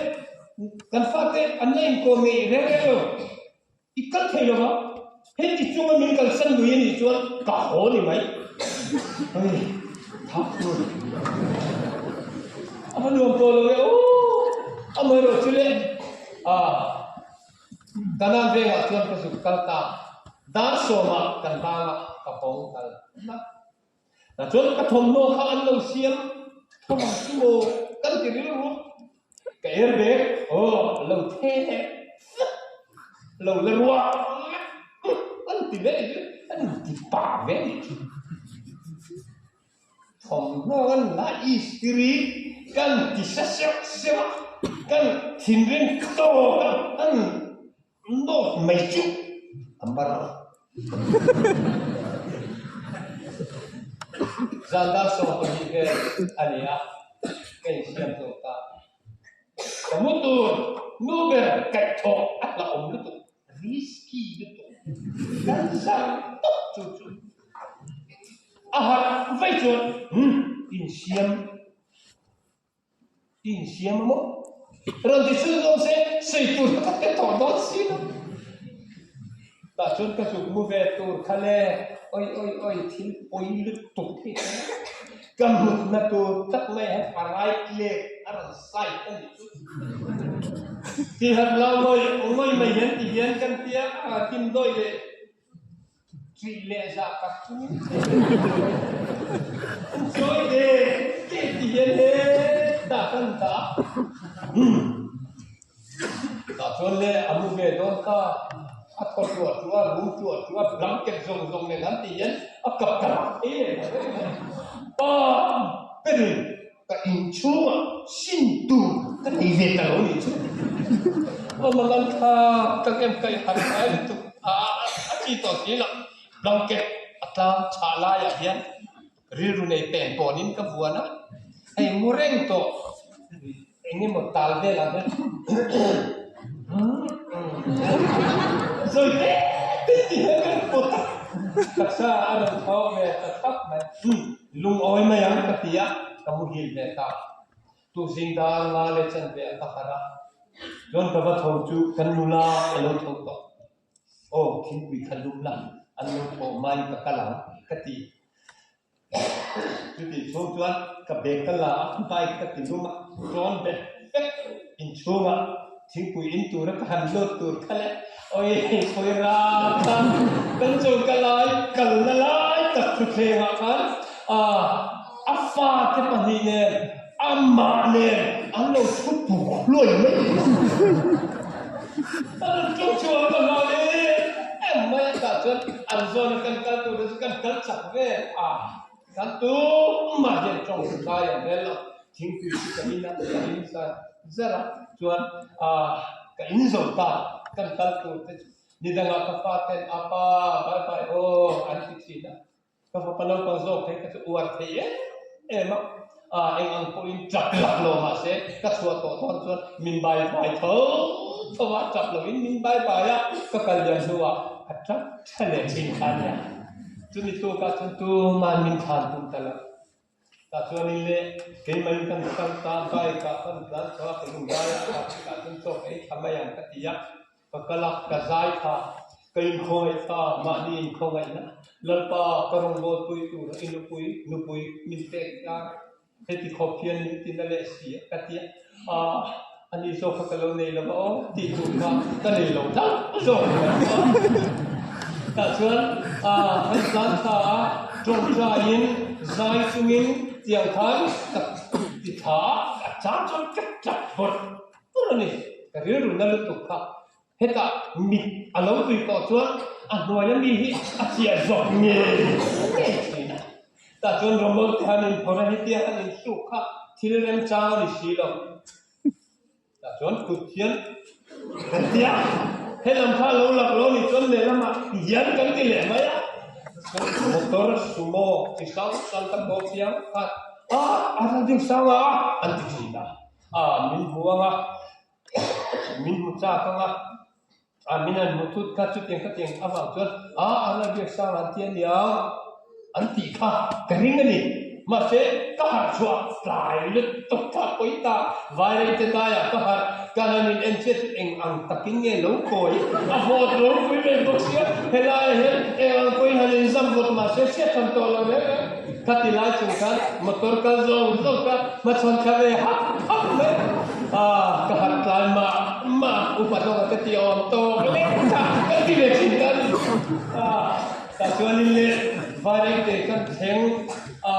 kan fate an la inkawm ngei reng reng lo. I kal thei lo va, heti chunga min kalsan lui a nih chuan ka haw ni mai. Hei, thak tur. A va nuam tawh lo e aw. Amaherawh chu le, ah, Kanan vengah chuan ka zuk kal ta. Dar sawmah kan banga ka hawng kal na. Tah chuan ka thawmhnaw kha an lo siam thawm ang chu maw kan ti rilru a, ka er bag aw lo the fat lo la ruah an ti leh hi an ti pa ve a nih chu. Thawmhnaw kan la istiri kan ti sa seuh seuh a, kan thinrim tawk a an Nawt mai chu a mar. Zan dar 12 vel a ni a, ka insiam zawk ta. Ka mu tur nu ber kaihthawh a hlauhawm lutuk, risky lutuk. Kan zar tawp chu chu a harh vaih chuan insiam. I insiam a maw? Rawn ti chhun zawng se sawi tur ka hre tawh dawn si lo. Tah chuan ka zuk mu ve tur kha le, oi oi oi thil pawi lutuk hi ka mutna tur tak mai hian a right leg a rawn side a nih chu. Ti han lo ngawi ngawi mai hian ti hian kan tia a dimdawi leh. Ṭih leh zah tak chungin sawi ve te ti hian hetah kan dah a. Tah chuan le a mu ve dawn ta, a thaw ṭuah ṭuah a, rum ṭuah ṭuah a, blanket zawng zawng nen an ti hian a kap ta rak thei em em mai. Pa berin Ka inchhungah sin tur ka nei ve ta lo nih chu. Aw Malan kha ka kem ka i harh ngai lutuk a, a chi tawh si lo. Blanket a tlang chhah laiah hian rilru nei pen pawnin ka vuan a, hei mu reng tawh eng emaw tal velah hian zawi te te ti hian ka pawt a, taksa a rawn tho ve ta thap mai. Lungawi mai ang ka ti a, ka muhil ve ta. Tuzing dar nga leh chanve a ka harh a, chuan ka va tho chu kan nula a lo tho tawh. Aw, thingpui kha lum la, an lo thawh hmain ka kal ang ka ti. Chutih chhung chuan ka bag ka la a, bike ka ti lum a, tawn bet vek inchhungah Thingpui in tura ka han lut tur kha le, awi khawi ram khan kan chawlhka lai kalna lai tak thutthlengah khan a fate pahnih nen amah nen an lo thu puk hluai mai a rawn tluk chhuah ka hlau em em mai a tah chuan an zawna kan kal tur te chu kan kal chak vel a. Kan tumah hian tawng zai ang rel lo, thingpui chu ka in a, ka in zar zar a, chuan ah ka in zo ta, kan kal tur te chu ni dangah ka fa ten a pa bye bye aw an ti thin a, ka fapa naupang zawk phei kha chu uar thei em em a, ah eng ang pawhin tap lak lo mahse ka chhuah tawh dawn chuan min bye bye tho tho a, tap lovin min bye bye a, ka kal liam hnuah ka tap tha leh thin kha a nia. Chumi tukah chuan tuman min thlan tum ta lo. Tah chuanin le keimahin kan kal ta, bike ah kan tlan chho a, ka lung lai a kah chutah chuan chaw ka ei thla mai ang ka ti a, ka kal a, ka zai tha, ka inkhawngaih tha, mahni inkhawngaihna Lalpa ka rawngbawlpui tura i nupui, nupui min pek hian Heti khawp hian min ti na leh si a ka ti a, aah ani zawk kha ka lo nei lo va aw tih tur kha ka nei lo hlauh zawk ni mai chu a. Tah chuan aah kan tlan thla a, tawngtaiin zai chungin tiang khan ka ti thla a, a chang chuan ka tap bawrh bawrh a ni, ka rilru na lutuk kha. Hetah mit a lo tui tawh chuan a hnuaia mi hi a chiah zawk ngei ngei thin a. Tah chuan Ramon te han inphawrh a, hetia han inhruk kha thil remchang a ni si lo. Tah chuan kut hian kan ti a, helam kha a lo lak lo ni chuan lehlamah hian kan ti leh mai a. Motor sumo chi hrang hrang ka tawp chiang khan a a la ding sang a an ti thin a, a min hmu ang a. Min hmu chak ang a, a min han hmu thut kha chutiang khatiang avang chuan a a la biak sang an ti a nia an tih kha ka ring a ni. Mahse ka harh chhuah tlai lutuk kha pawi ta vairengte daiah ka harh ka han in en chiah chu eng ang takin nge lo kawi a vawt ropui mai bawk sia helaiah hian eng ang pawhin han inzam vawt mahse hriat tham tawh lo reng reng. Khati lai chung khan motor kal zawng zawng kha hmachhawn thla ve hap hap mai a, ka harh tlai mah mah upa zawk a ka ti awm tawk lek kha ka ti ve thin ta a ni. A, tah chuanin le Vairengte kan thleng a,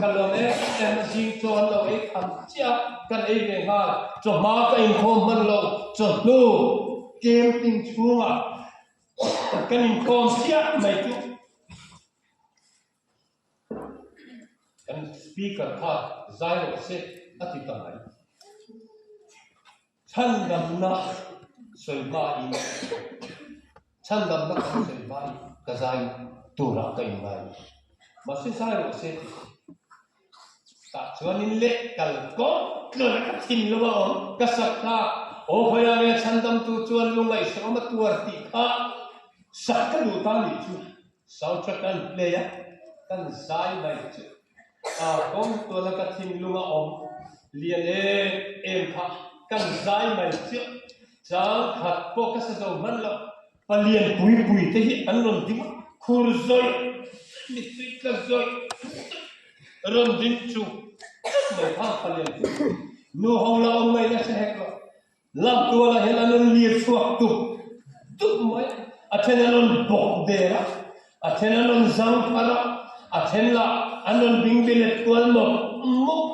ka lawm em em a, zing chaw an lo ei tham chiah a, kan ei ve nghal, chawhma ka inkhawm hman lo, chawhnu camping chhungah kan inkhawm chiah mai chu. Kan speaker kha zai rawh se a ti ta mai. Chhandamna sawi hmain, chhandamna kan sawi hmain ka zai turah ka inngai. Mahse zai rawh se ti si. Tah chuanin leh kal kawng tluan a ka thin lo a awm. Ka sak kha, Aw hawiah nge chhandamtu chuan lungaihsawm a tuar tih kha sak ka duh ta nih chu. Soundtrack an play a, kan zai mai chu a kawng tuala ka thinlung a awm lian em em kha kan zai mai chiah. Chang khat pawh ka sa zo hman lo, palian pui pui te hi an rawn ding a, khur zawih mittui tla zawih zawih rawn ding chu mai kha palian pui pui nu ho la awm mai nasa hek lo. Lamtualah hian an rawn lir chhuak tup tup mai a, a then an rawn bawk der a. A then an rawn zang phar a, a then lah an rawn bingbi let kual mawp mawp,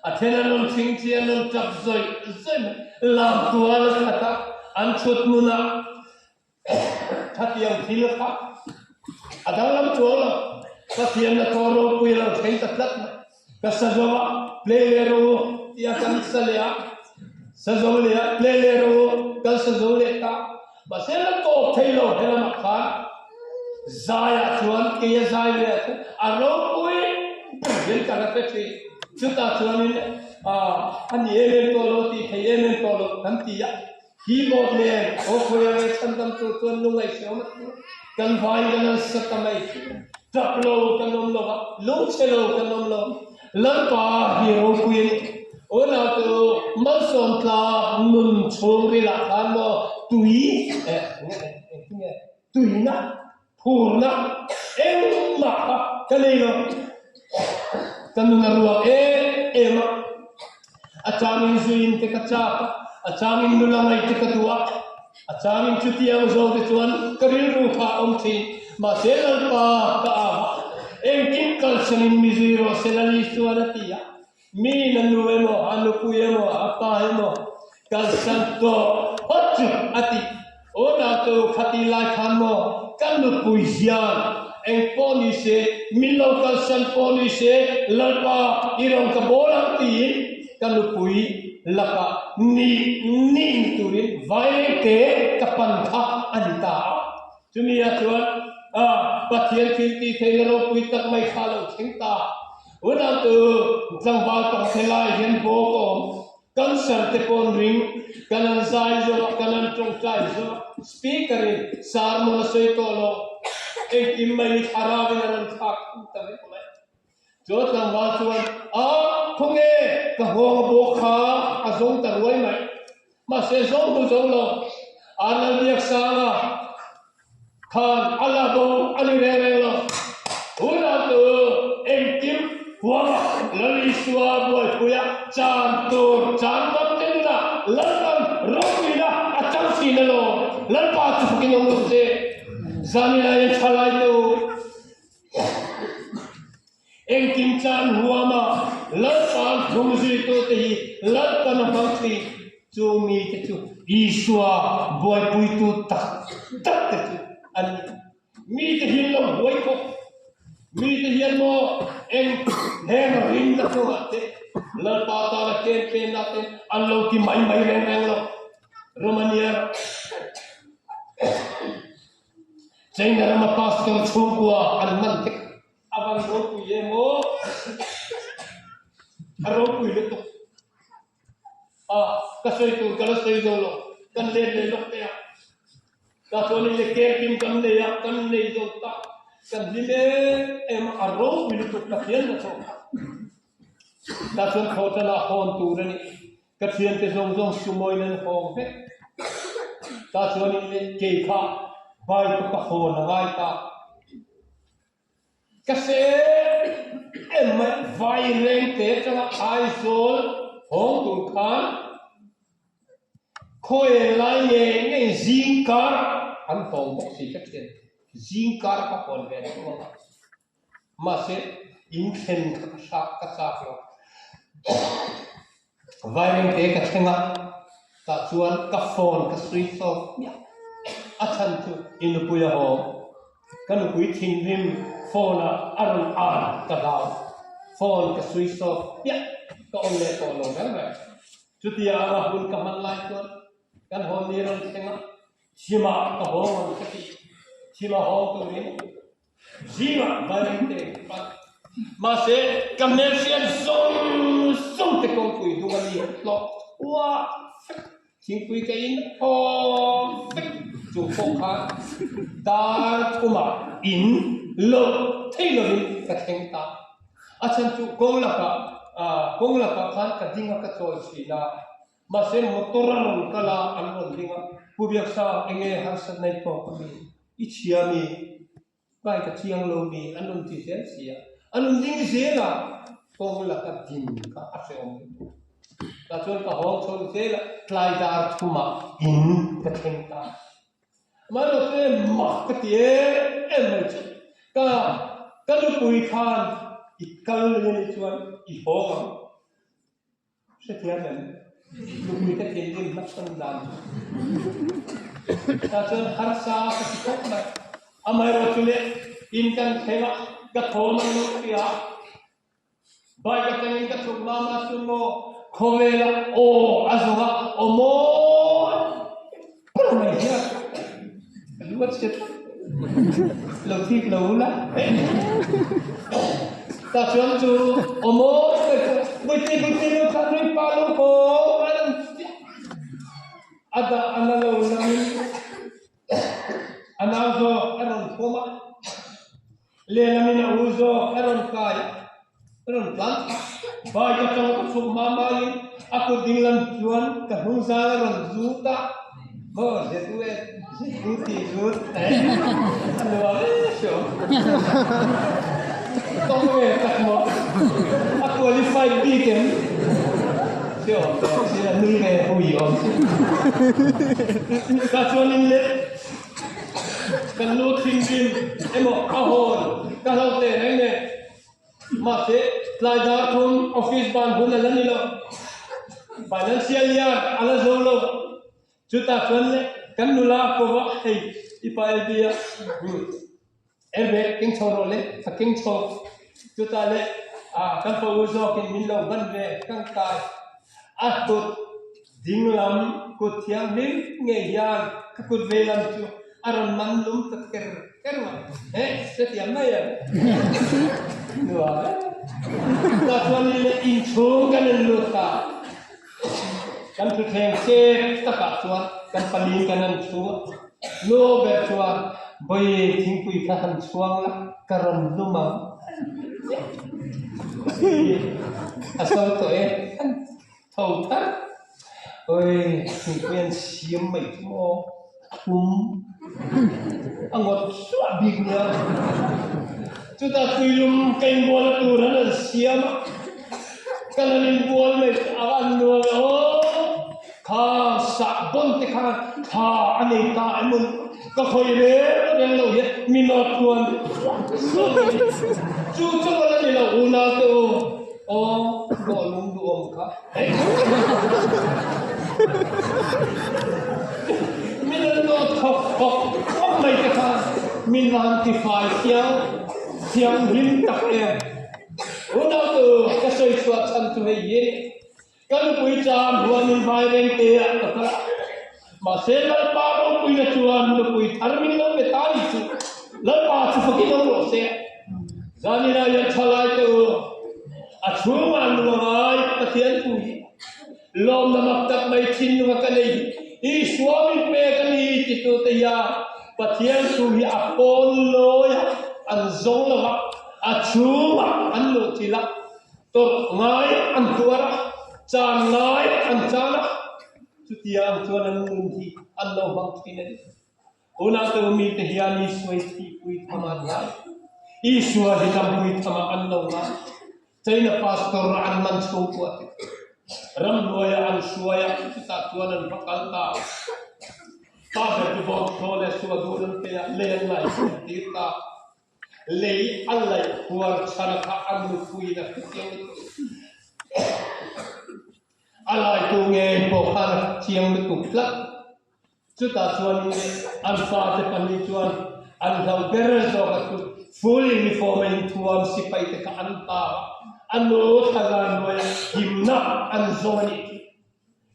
a then an rawn thingthi an rawn tap zawih zawih mai. Lam tual khat a an thut hmunah Khatiang thil kha a danglam chuang lo. Pathian a thaw ropui a lo thleng ta tlat mai. Ka sa zo a, play leh rawh u tia kan sa leh a, sa zo leh a, play leh rawh u, kan sa zo leh ta. Mahse la tawp thei lo he lamah khan zaiah chuan kei a zai leh a chu a ropui ber hian ka la hre thin. Chutah chuanin a ni em em tawh lo, tih thei em em tawh lo kan ti a. Keyboard nen aw khawi ang e chhandam tur chuan lungaihsiam a ti. Kan vai kan an sa ta mai chu. Tap lo kan awm lo va, lungchhe lo kan awm lo. Lalpa hi ropui a ni. Unau te u, malsawm tla nun chhungril ah khan maw tui eh nge engtin nge tuina Phurna engmah kha ka nei lo. Ka nun a ruak em em a, a changin zuiin te ka chak a, a changin nula ngaih te ka duh a, a changin chutiang zawng te chuan ka rilru kha a awm thin. Mahse Lalpa ka au a, engkim kalsanin mi zui rawh se Lali chuan a ti a. Mi na nu emaw, a nupui emaw, a pa emaw kalsan tawh phawt chu a ti. Aw nau khati lai khan maw ka nupui hian eng pawh ni se, min lo kalsan pawh ni se, Lalpa i rawn ka bawl ang tiin ka nupui lakah nih nih ni turin vairengte ka pan kha a ni ta a. Chumi ah chuan Pathian thil tih theihna ropui tak mai kha a lo thleng ta. Unautu tlangval pakhat helai hian bawk a awm. Cancer te pawh an ring, kan an zai zawh a, kan an tawngtai zawh a, speaker in sermon a sawi tawh lo. Engkim mai hi thlarau in a rawn thlak thung ta vek mai. Chu tlangval chuan, A, khawnge ka nghawng a bawk kha a zawng ta ruai mai. Mahse zawng hmu zo lo, a Lalbiaksanga khan a la bo a ni reng reng lo. Tunah chu engkim huama Lal Isua buaipuia chan tur chan ngam te nunah Lalpan ropuina a chang thin elaw? Lalpa chu fakin awm rawh se. Zanina hian thalai te u. Engkim chan huama Lalpa'n thung zuitute hi Lalpan a hmang thin. Chu mite chu Isua buaipuitu tak tak te chu an ni. Mite hian lo buai khawp. Mite hian maw eng heng rinna chungah te Lalpa tana campaign ah te an lo ti mai mai reng reng lo. Romania China rama pastor chhungkua an man vek. A van ropui em aw. A ropui lutuk. A ka sawi tur ka la sawi zo lo. Kan let leh lawk teh a. Ka chuan in le camping kan nei a, kan nei zo ta. Kan hlim em em a, a ropui lutuk Pathian na chawk kha. Ta chuan khawtana hawn tur a ni. Ka thiante zawng zawng sumawiin an hawng vek. Ta chuan in le kei kha bike ka hawn a ngai ta. Ka hre em mai, Vairengte atanga Aizawl hawng tur khan khawi lai nge nge zingkar an hawng bawk si ka thian, zingkar ka hawn ve thung a, mahse in thlen kha ka hrak ka chak lo. Vairengte ka thleng a, tah chuan ka phone ka switch off hmiah. A chhan chu i nupui a haw, ka nupui thinrim phone ah a rawn an ka hlau. Phone ka switch off hmiah, ka on leh tawh lo reng reng. Chutia anga hun ka hman lai chuan kan haw ni rawn thleng a, chhimah ka haw ang ka ti. Chhimah haw turin Zingah Vairengte ka pan. Mahse, ka hmelhriat zawng zawng te kawngpui hnung a mi hlawh uah vek. Thingpui ka in awm vek chung pawh khan dar thumah in loh thei lovin ka thleng ta. A chhan chu kawng lakah kawng lakah khan ka ding a ka chawl thin a. Mahse, motor a rawn kal a, an rawn ding a, Pu Biaksa, enge harsatna i tawk a mi? I chhia mi? Kai ka chiang lo mi? An rawn ti zel si a. An rawn ding zel a, kawng laka din kha a hrehawm lutuk. Tah chuan ka hawng chho zel a, tlai dar thumah in ka thleng ta. Amaherawhchu mak ka ti em em mai chu. Ka ka nupui khan i kal lui anih chuan i haw ang. Hrethiam em? Nupui te thinrim hmachhawn dan chu. Tah chuan harsa ka ti khawp mai. Amaherawhchu le, in kan thleng a, ka thawn ang lo tia. Bike atangin ka chhuk mama chu maw khawvela aw a zawng a, aw mawi ber mai hian ka lu a chhiat tlat. Lo thik lo ula. Tah chuan chu aw mawi ber chu Buiti Buiti lu kha nui pa lu haw a rawn ti a, a dah a la lo langin a nau zawk a rawn khawm a. Lehlam in a u zawk a rawn kai a, a rawn tlan thla. Bike atang ka chhuk hma hmain a kut dinglam chuan ka hnung zang a rawn zut a, maw zetu e, zetu tih zut eh a nuam e hriau. Tawng ve tak maw, a qualified bik em? Hriau awm tawh si a, nui ve hui awm si. Ka chuan in let. Kan nu thinrim emaw a hawn ka hlo teh reng nen. Mahse, tlai dar thum office ban hun a la ni lo. Financial year a la zo lo. Chutah chuan le kan nula kova hei i pa LB a airbag keng chho rawh le ka keng chho. Chutah le kan pa u zawkin min lo ban ve kang kai a kut Dinglam kut thianghlim ngei hian ka kut veilam chu a rawn man lum ta ker ker mai. Eh, hrethiam mai em? Nuam e. Tah chuan in leh inchhung kan en lut ta. Kan thuthleng chep takah chuan kan pali kan han chhu a. Nu ber chuan Bawi thingpui kha han chhuang la, ka rawn lum ang. A sawi tawh e. Tho thar. Oi, thingpui an siam mai chu maw? Thum. A ngawt suah bik nia. Chutah tuilum ka inbual tur an an siam a. Ka lan inbual mai chu a an nuam e aw. Kha sah bawn te khan thla a nei ta emaw ni. Ka khawi reng reng lo hian mi nawt huan suah suah mai. Chu chu a la ni lo unau te u. Aw, dawh lung duhawm kha. Min an dawt khawp khawp khawp mai te khan min van ti fai thiang thianghlim tak em. Unau tu ka sawi chhuah chhan chu hei hi a ni. Ka nupui chan huanin vai reng te ah ka kal a. Mahse Lalpa ropuina chuan nupui thar min lo pe ta ni chu Lalpa chu fakin awm rawh se. Zanina hian thalai te u, a chhungah nu a ngai Pathian thu hi lawmna mak tak mai thinlunga ka nei hi Isua min pek a ni titu te hian Pathian thu hi a pawn lawi a, an zawng lo va, a chhungah an luh thil a. Tawrh ngai an tuar a, chan ngai an chan a, chutia ang chuan an nun hi an lo hmang thin a ni. Tunah te mite hian Isua hi thihpui tham an ngai, Isua hi dampui thamah an lo ngai. China pastor an man chhungkua te ramhnuaiah an hruai a, chutah chuan an va kal ta a. Pa ber chu bawngthaw leh sual dun an pe a, lei an ngaihtuah tir ta a. Lei a laih huar chhan kha a nupuiin a hre chiang lutuk. A laitu ngei pawh khan a hre chiang lutuk tlat. Chutah chuanin an fate pahnih chuan an hlo ber zawk a chu full uniform a inthuam sipai te kha an ta a, a nu thlalai hnuaiah himna an zawng a nih chu.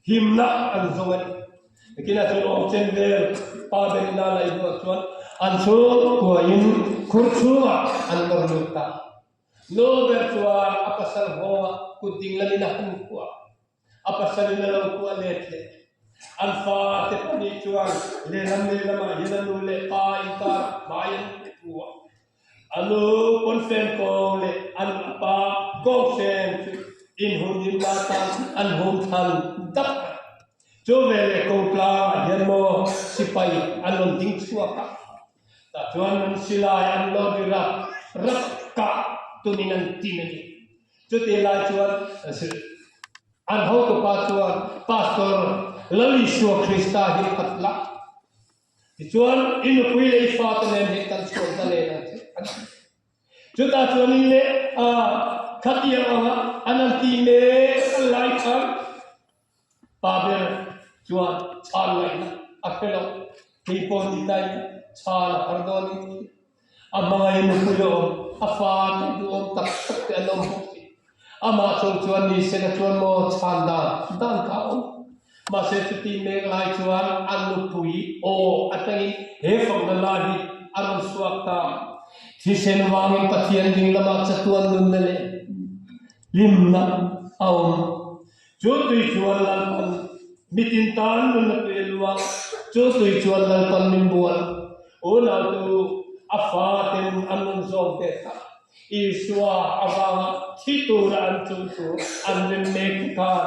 Himna an zawng a ni. Nikinah chuan awm chen vel pa ber ina laih hnuah chuan an chhungkuain khur chhungah an nawr lut ta. Nu ber chuan a pasal nghawngah kut ding lamin a han kuah a, a pasalin a lo kuah let leh. An fate pahnih chuan lehlam lehlamah hian a nu leh pa inkarah hmai an pu a. A nu pawnfen kawng leh an pa kawngfen chu inhumhim la tan an hum thlan dap a. Chu veleh kawngtlangah hian maw sipai an rawn ding chhuak a, tah chuan an silai an lo ri rap rap kah tumin an tin a ni. Chutih lai chuan an hotupa chuan Pastor Lal Isua Krista hi khat la. Tichuan, i nupui leh i fate nen hi kan chhuak ta len ang che, an ti. Chutah chuanin leh a khatiang anga an han ti mek lai khan pa ber chuan chhan ngaihna a hre lo. Kei pawh ni ta in chhan a har dawn in a hmangaih nupui a awm, a fa te duhawm tak tak te an awm bawk si. Amah chauh chuan ni se la chuan maw chhan dan dan kha a awm. Mahse chuti mek lai chuan a nupui aw atangin he fakna la hi a rawn chhuak ta. Thisen vangin Pathian ding lamah chatuan nunna leh hlimna a awm. Chu tui chuan Lalpan mitin tan nunna tui a luang. Chu tui chuan Lalpan min bual. Unautu a faten an rawn zawm ve ta. Isua avanga thi tura an chung chu an rem mek te khan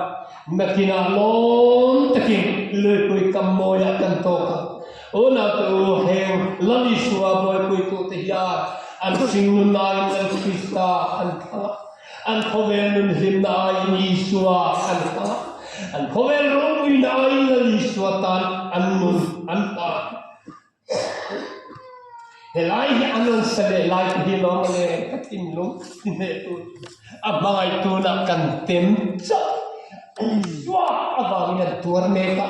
nakinah lawm takin luipui kam mawiah kan tawk ang. Unaute u, heng Lal Isua buaipuitute hian an hringnun aiin Lal Krista an thlang a, an khawvel nun hlimna aiin Isua an thlang a, an khawvel ropuina aiin Lal Isua tan an nun an hlan. Helai hi an rawn sa leh lai te hi lawm ale ka thinlung ti hneh tur a hmangaih tunah kan tem chauh. Isua avangin an tuar mek a,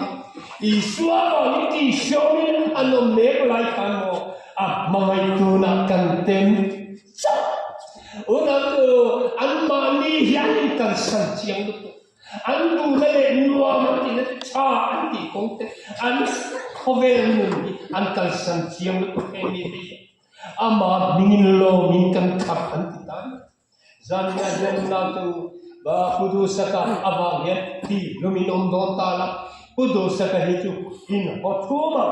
Isua avangin tihhriawmin an awm mek lai khan maw a hmangaih tunah kan tem chauh. Unau anmahni hian inkalsan chiang lutuk. An duhna leh nuam an tihna chu tha an tih kawng te, an khawvel nun hi an kalsan chiang lutuk heng mi te hi amah hmingin lawmin kan khap an ti ta nia. Zanina hian nau te u Pu Duhsaka avang hian ti hlumin awm dawn ta la, Pu Duhsaka hi chu in haw thum a,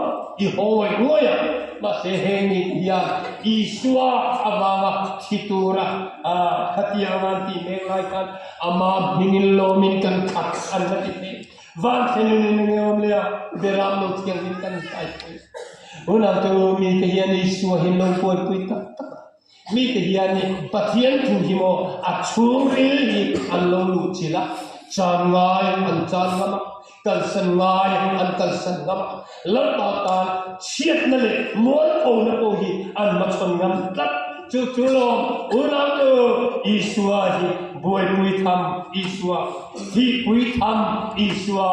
i haw ngawih ngawih a, mahse heng mi te hian Isua avanga thi tura khatiang an tih mek lai khan Ama hmingin lawmin kan khat an la ti thei. Van thlenin in enge awm leh a, Beram lo thianghlim kan inkaipui. Unau te u, mite hian Isua hi lo buaipui tak tak a. Mite hian i Pathian thu hi maw a chhungril hi an lo luh chilh a, chan ngai an chan ngam a, kalsan ngai an kalsan ngam a, Lalpa tan chhiatna leh mualphona pawh hi an hmachhawn ngam tlat. Chu chu lawm unau u, Isua hi buaipui tham Isua, thihpui tham Isua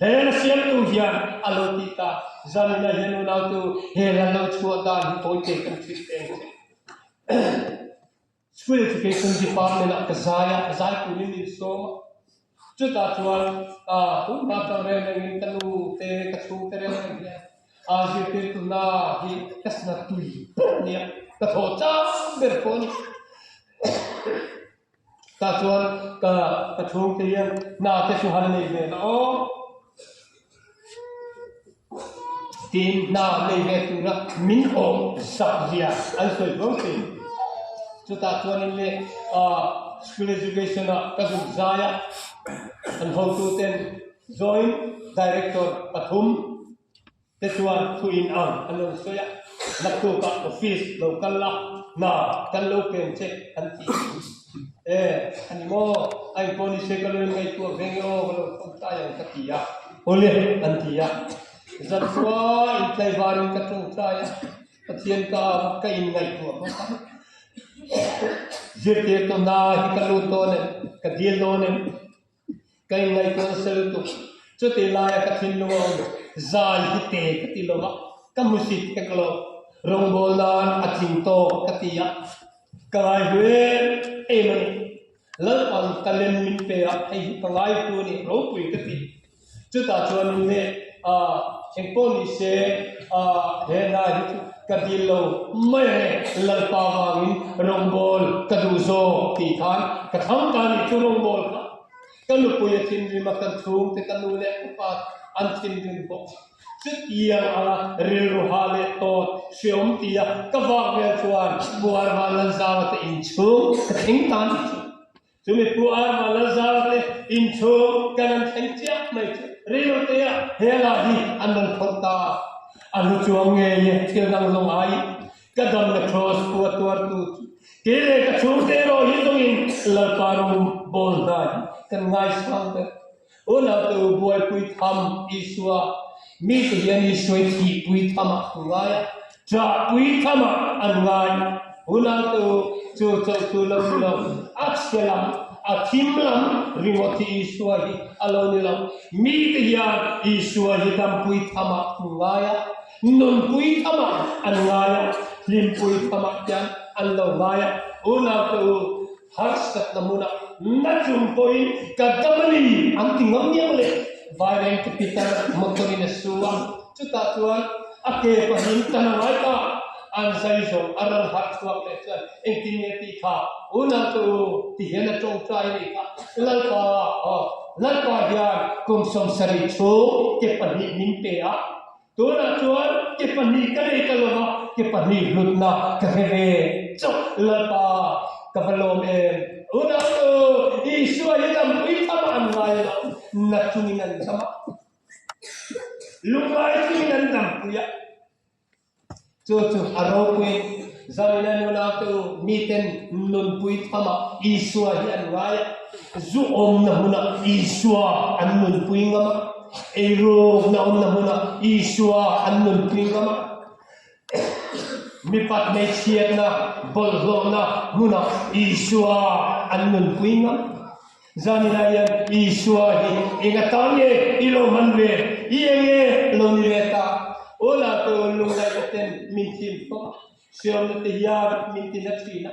hel siamtu hian a lo ti ta. Zanina hian unau tu hel an lo chhuah dan hi tawite kan hrilh peng che. School Education Department ah ka zai a, zai turin min sawm a. Chutah chuan tun hma tang reng rengin ka nu te, ka chhungte reng reng hian zirtirtu hna hi ka sna tui ber a nia, ka thawh chang ber pawh a ni. Tah chuan ka ka chhungte hian hna te chu han nei ve la aw. Tiin hna nei ve tura min awm zak zia an sawi fo thin. Chutah chuanin le school education ah ka zuk zai a, an hotuten joint director pathum te chuan thu in ang an rawn sawi a, naktukah office lo kal la, hna kan lo peng che an ti. E, a ni maw? A inpawh ni se ka lo inngaihtuah ve nge aw, ka lo thawm tlai ang ka ti a. Awle, an ti a. Zankhua intlaivarin ka tawngtai a, Pathian ka ka inngaihtuah bawk a. Zirtirtu hna hi ka lut dawn em? Ka dil dawn em? Ka inngaihtuah nasa lutuk. Chutih laia ka thinlung a awm zai hi te ka ti lo va, ka hmusit hek lo. Rawngbâwl nan a tling tawk ka ti a, ka ngaihlu em em a ni. Lalpan ka lem min pe a, hei hi ka ngaihlu a ni, ropui ka ti. Chutah chuanin le engpawh ni se he hna hi chu ka dil lo mai ang e, Lalpa vangin rawngbâwl ka duh zawk tih khan ka thlang ta a nih chu rawngbâwl kha. Ka nupui a thinrim a, kan chhungte ka nu leh ka pa an thinrim bawk. Chutiang anga rilru hah leh tawt hreawm tia ka vak vel chuan Pu Arva Lalzau te inchhung ka thleng ta a nih chu. Chumi Pu Arva Lalzau te inchhung kan an thleng chiah mai chu rilru-tea he lah hi an rawn phawrh ta. A hlu chuang ngei e, thil dang zawng aiin ka damna Kraws pu a tuartu chu kei leh ka chhungte erawh hi zawngin Lalpa rawng bawl hna hi kan ngaisang ber. Unaute u buaipui tham Isua, mite hian Isua i thihpui thamah an ngai a, ṭahpui thamah an ngai. Unaute u, chu chauh chu lo ni lo, a chhia lam, a thim lam ringawt hi Isua hi a lo ni lo. Mite hian Isua hi dampui thamah an ngai a, nunpui thamah an ngai a, hlimpui thamah hian an lo ngai a. Unaute u, Harsatna hmunah na chung pawhin ka dam a ni an ti ngam ngiang le. Vairengte Peter motor in a su a, chutah chuan a ke pahnih tan a ngai ta. An zai zawng a rawn harh chhuak leh chuan engtin nge tih kha unau te u ti hian a tawngtai a nih kha. Lalpa aw, Lalpa hian kum 70 chhung ke pahnih min pe a, Tunah chuan ke pahnih ka nei ta lova, ke pahnih hlutna ka hre ve chauh. Lalpa, ka va lawm em? Unau, Isua hi dampui tham an ngai lo, na chungin an dam a, lungngai chungin an dampui a. Chu chu a ropui. Zawilan unaute u, miten nunpui thamah Isua hi an ngai a, zu awmna hmunah Isua an nunpui ngam a, eirukna awmna hmunah Isua an nunpui ngam a, mipat hmeichhiatna bawlhhlawhna hmunah Isua an nunpui ngam. Zaninah hian Isua hi eng atan nge i lo hman ve? I eng nge lo ni ve ta? Aw la te aw lungngaihna ten min thim fawm a, hriamna te hian min ti na thin a,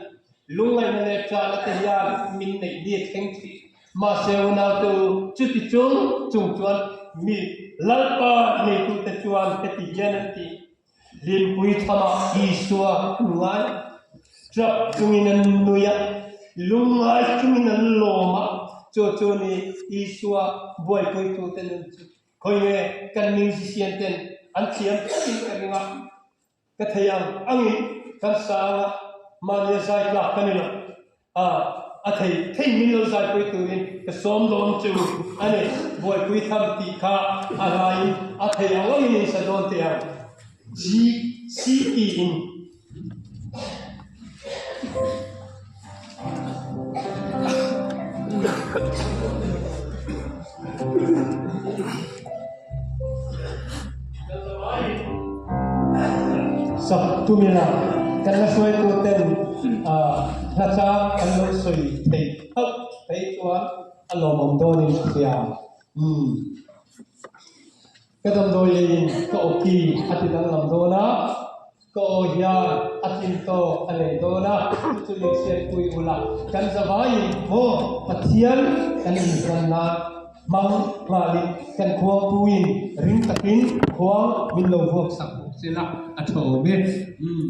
lungngaihna leh ṭahna te hian min neih ni a thleng thin. Mahse unaute u, chuti chung chung chuan mi Lalpa neitute chuan heti hian an ti, Hlimpui thamah Isua an ngai, ṭap chungin an nui a, lungngai chungin an lawm a, chu chu ni Isua buaipuitute nun chu khawi nge kan musician ten an thiam thlawtin ka ring a, ka thei ang angin kan sang a, mahnia zai tlak ka ni lo. A, a thei thei min lo zaipui turin ka sawm dawn che u a ni. Buaipui tham tih kha a hlaiin a thei ang angin in sa dawn teh ang. G, C tiin. Sak tumila kan la hruaitu ten hla chang an lo sawi theih hauh phei chuan a lawmawm dawnin ka hria. Umm. Ka damdawi eiin ka awki a ti danglam dawn a. Ka aw hian a tlin tawk a nei dawn a, chu chu min hriatpui ula, kan zavaiin maw Pathian kan inhlan nan hmang nghalin kan khuangpuiin ring takin khuang min lo vuak sak bawk se la a tha awm e. Umm.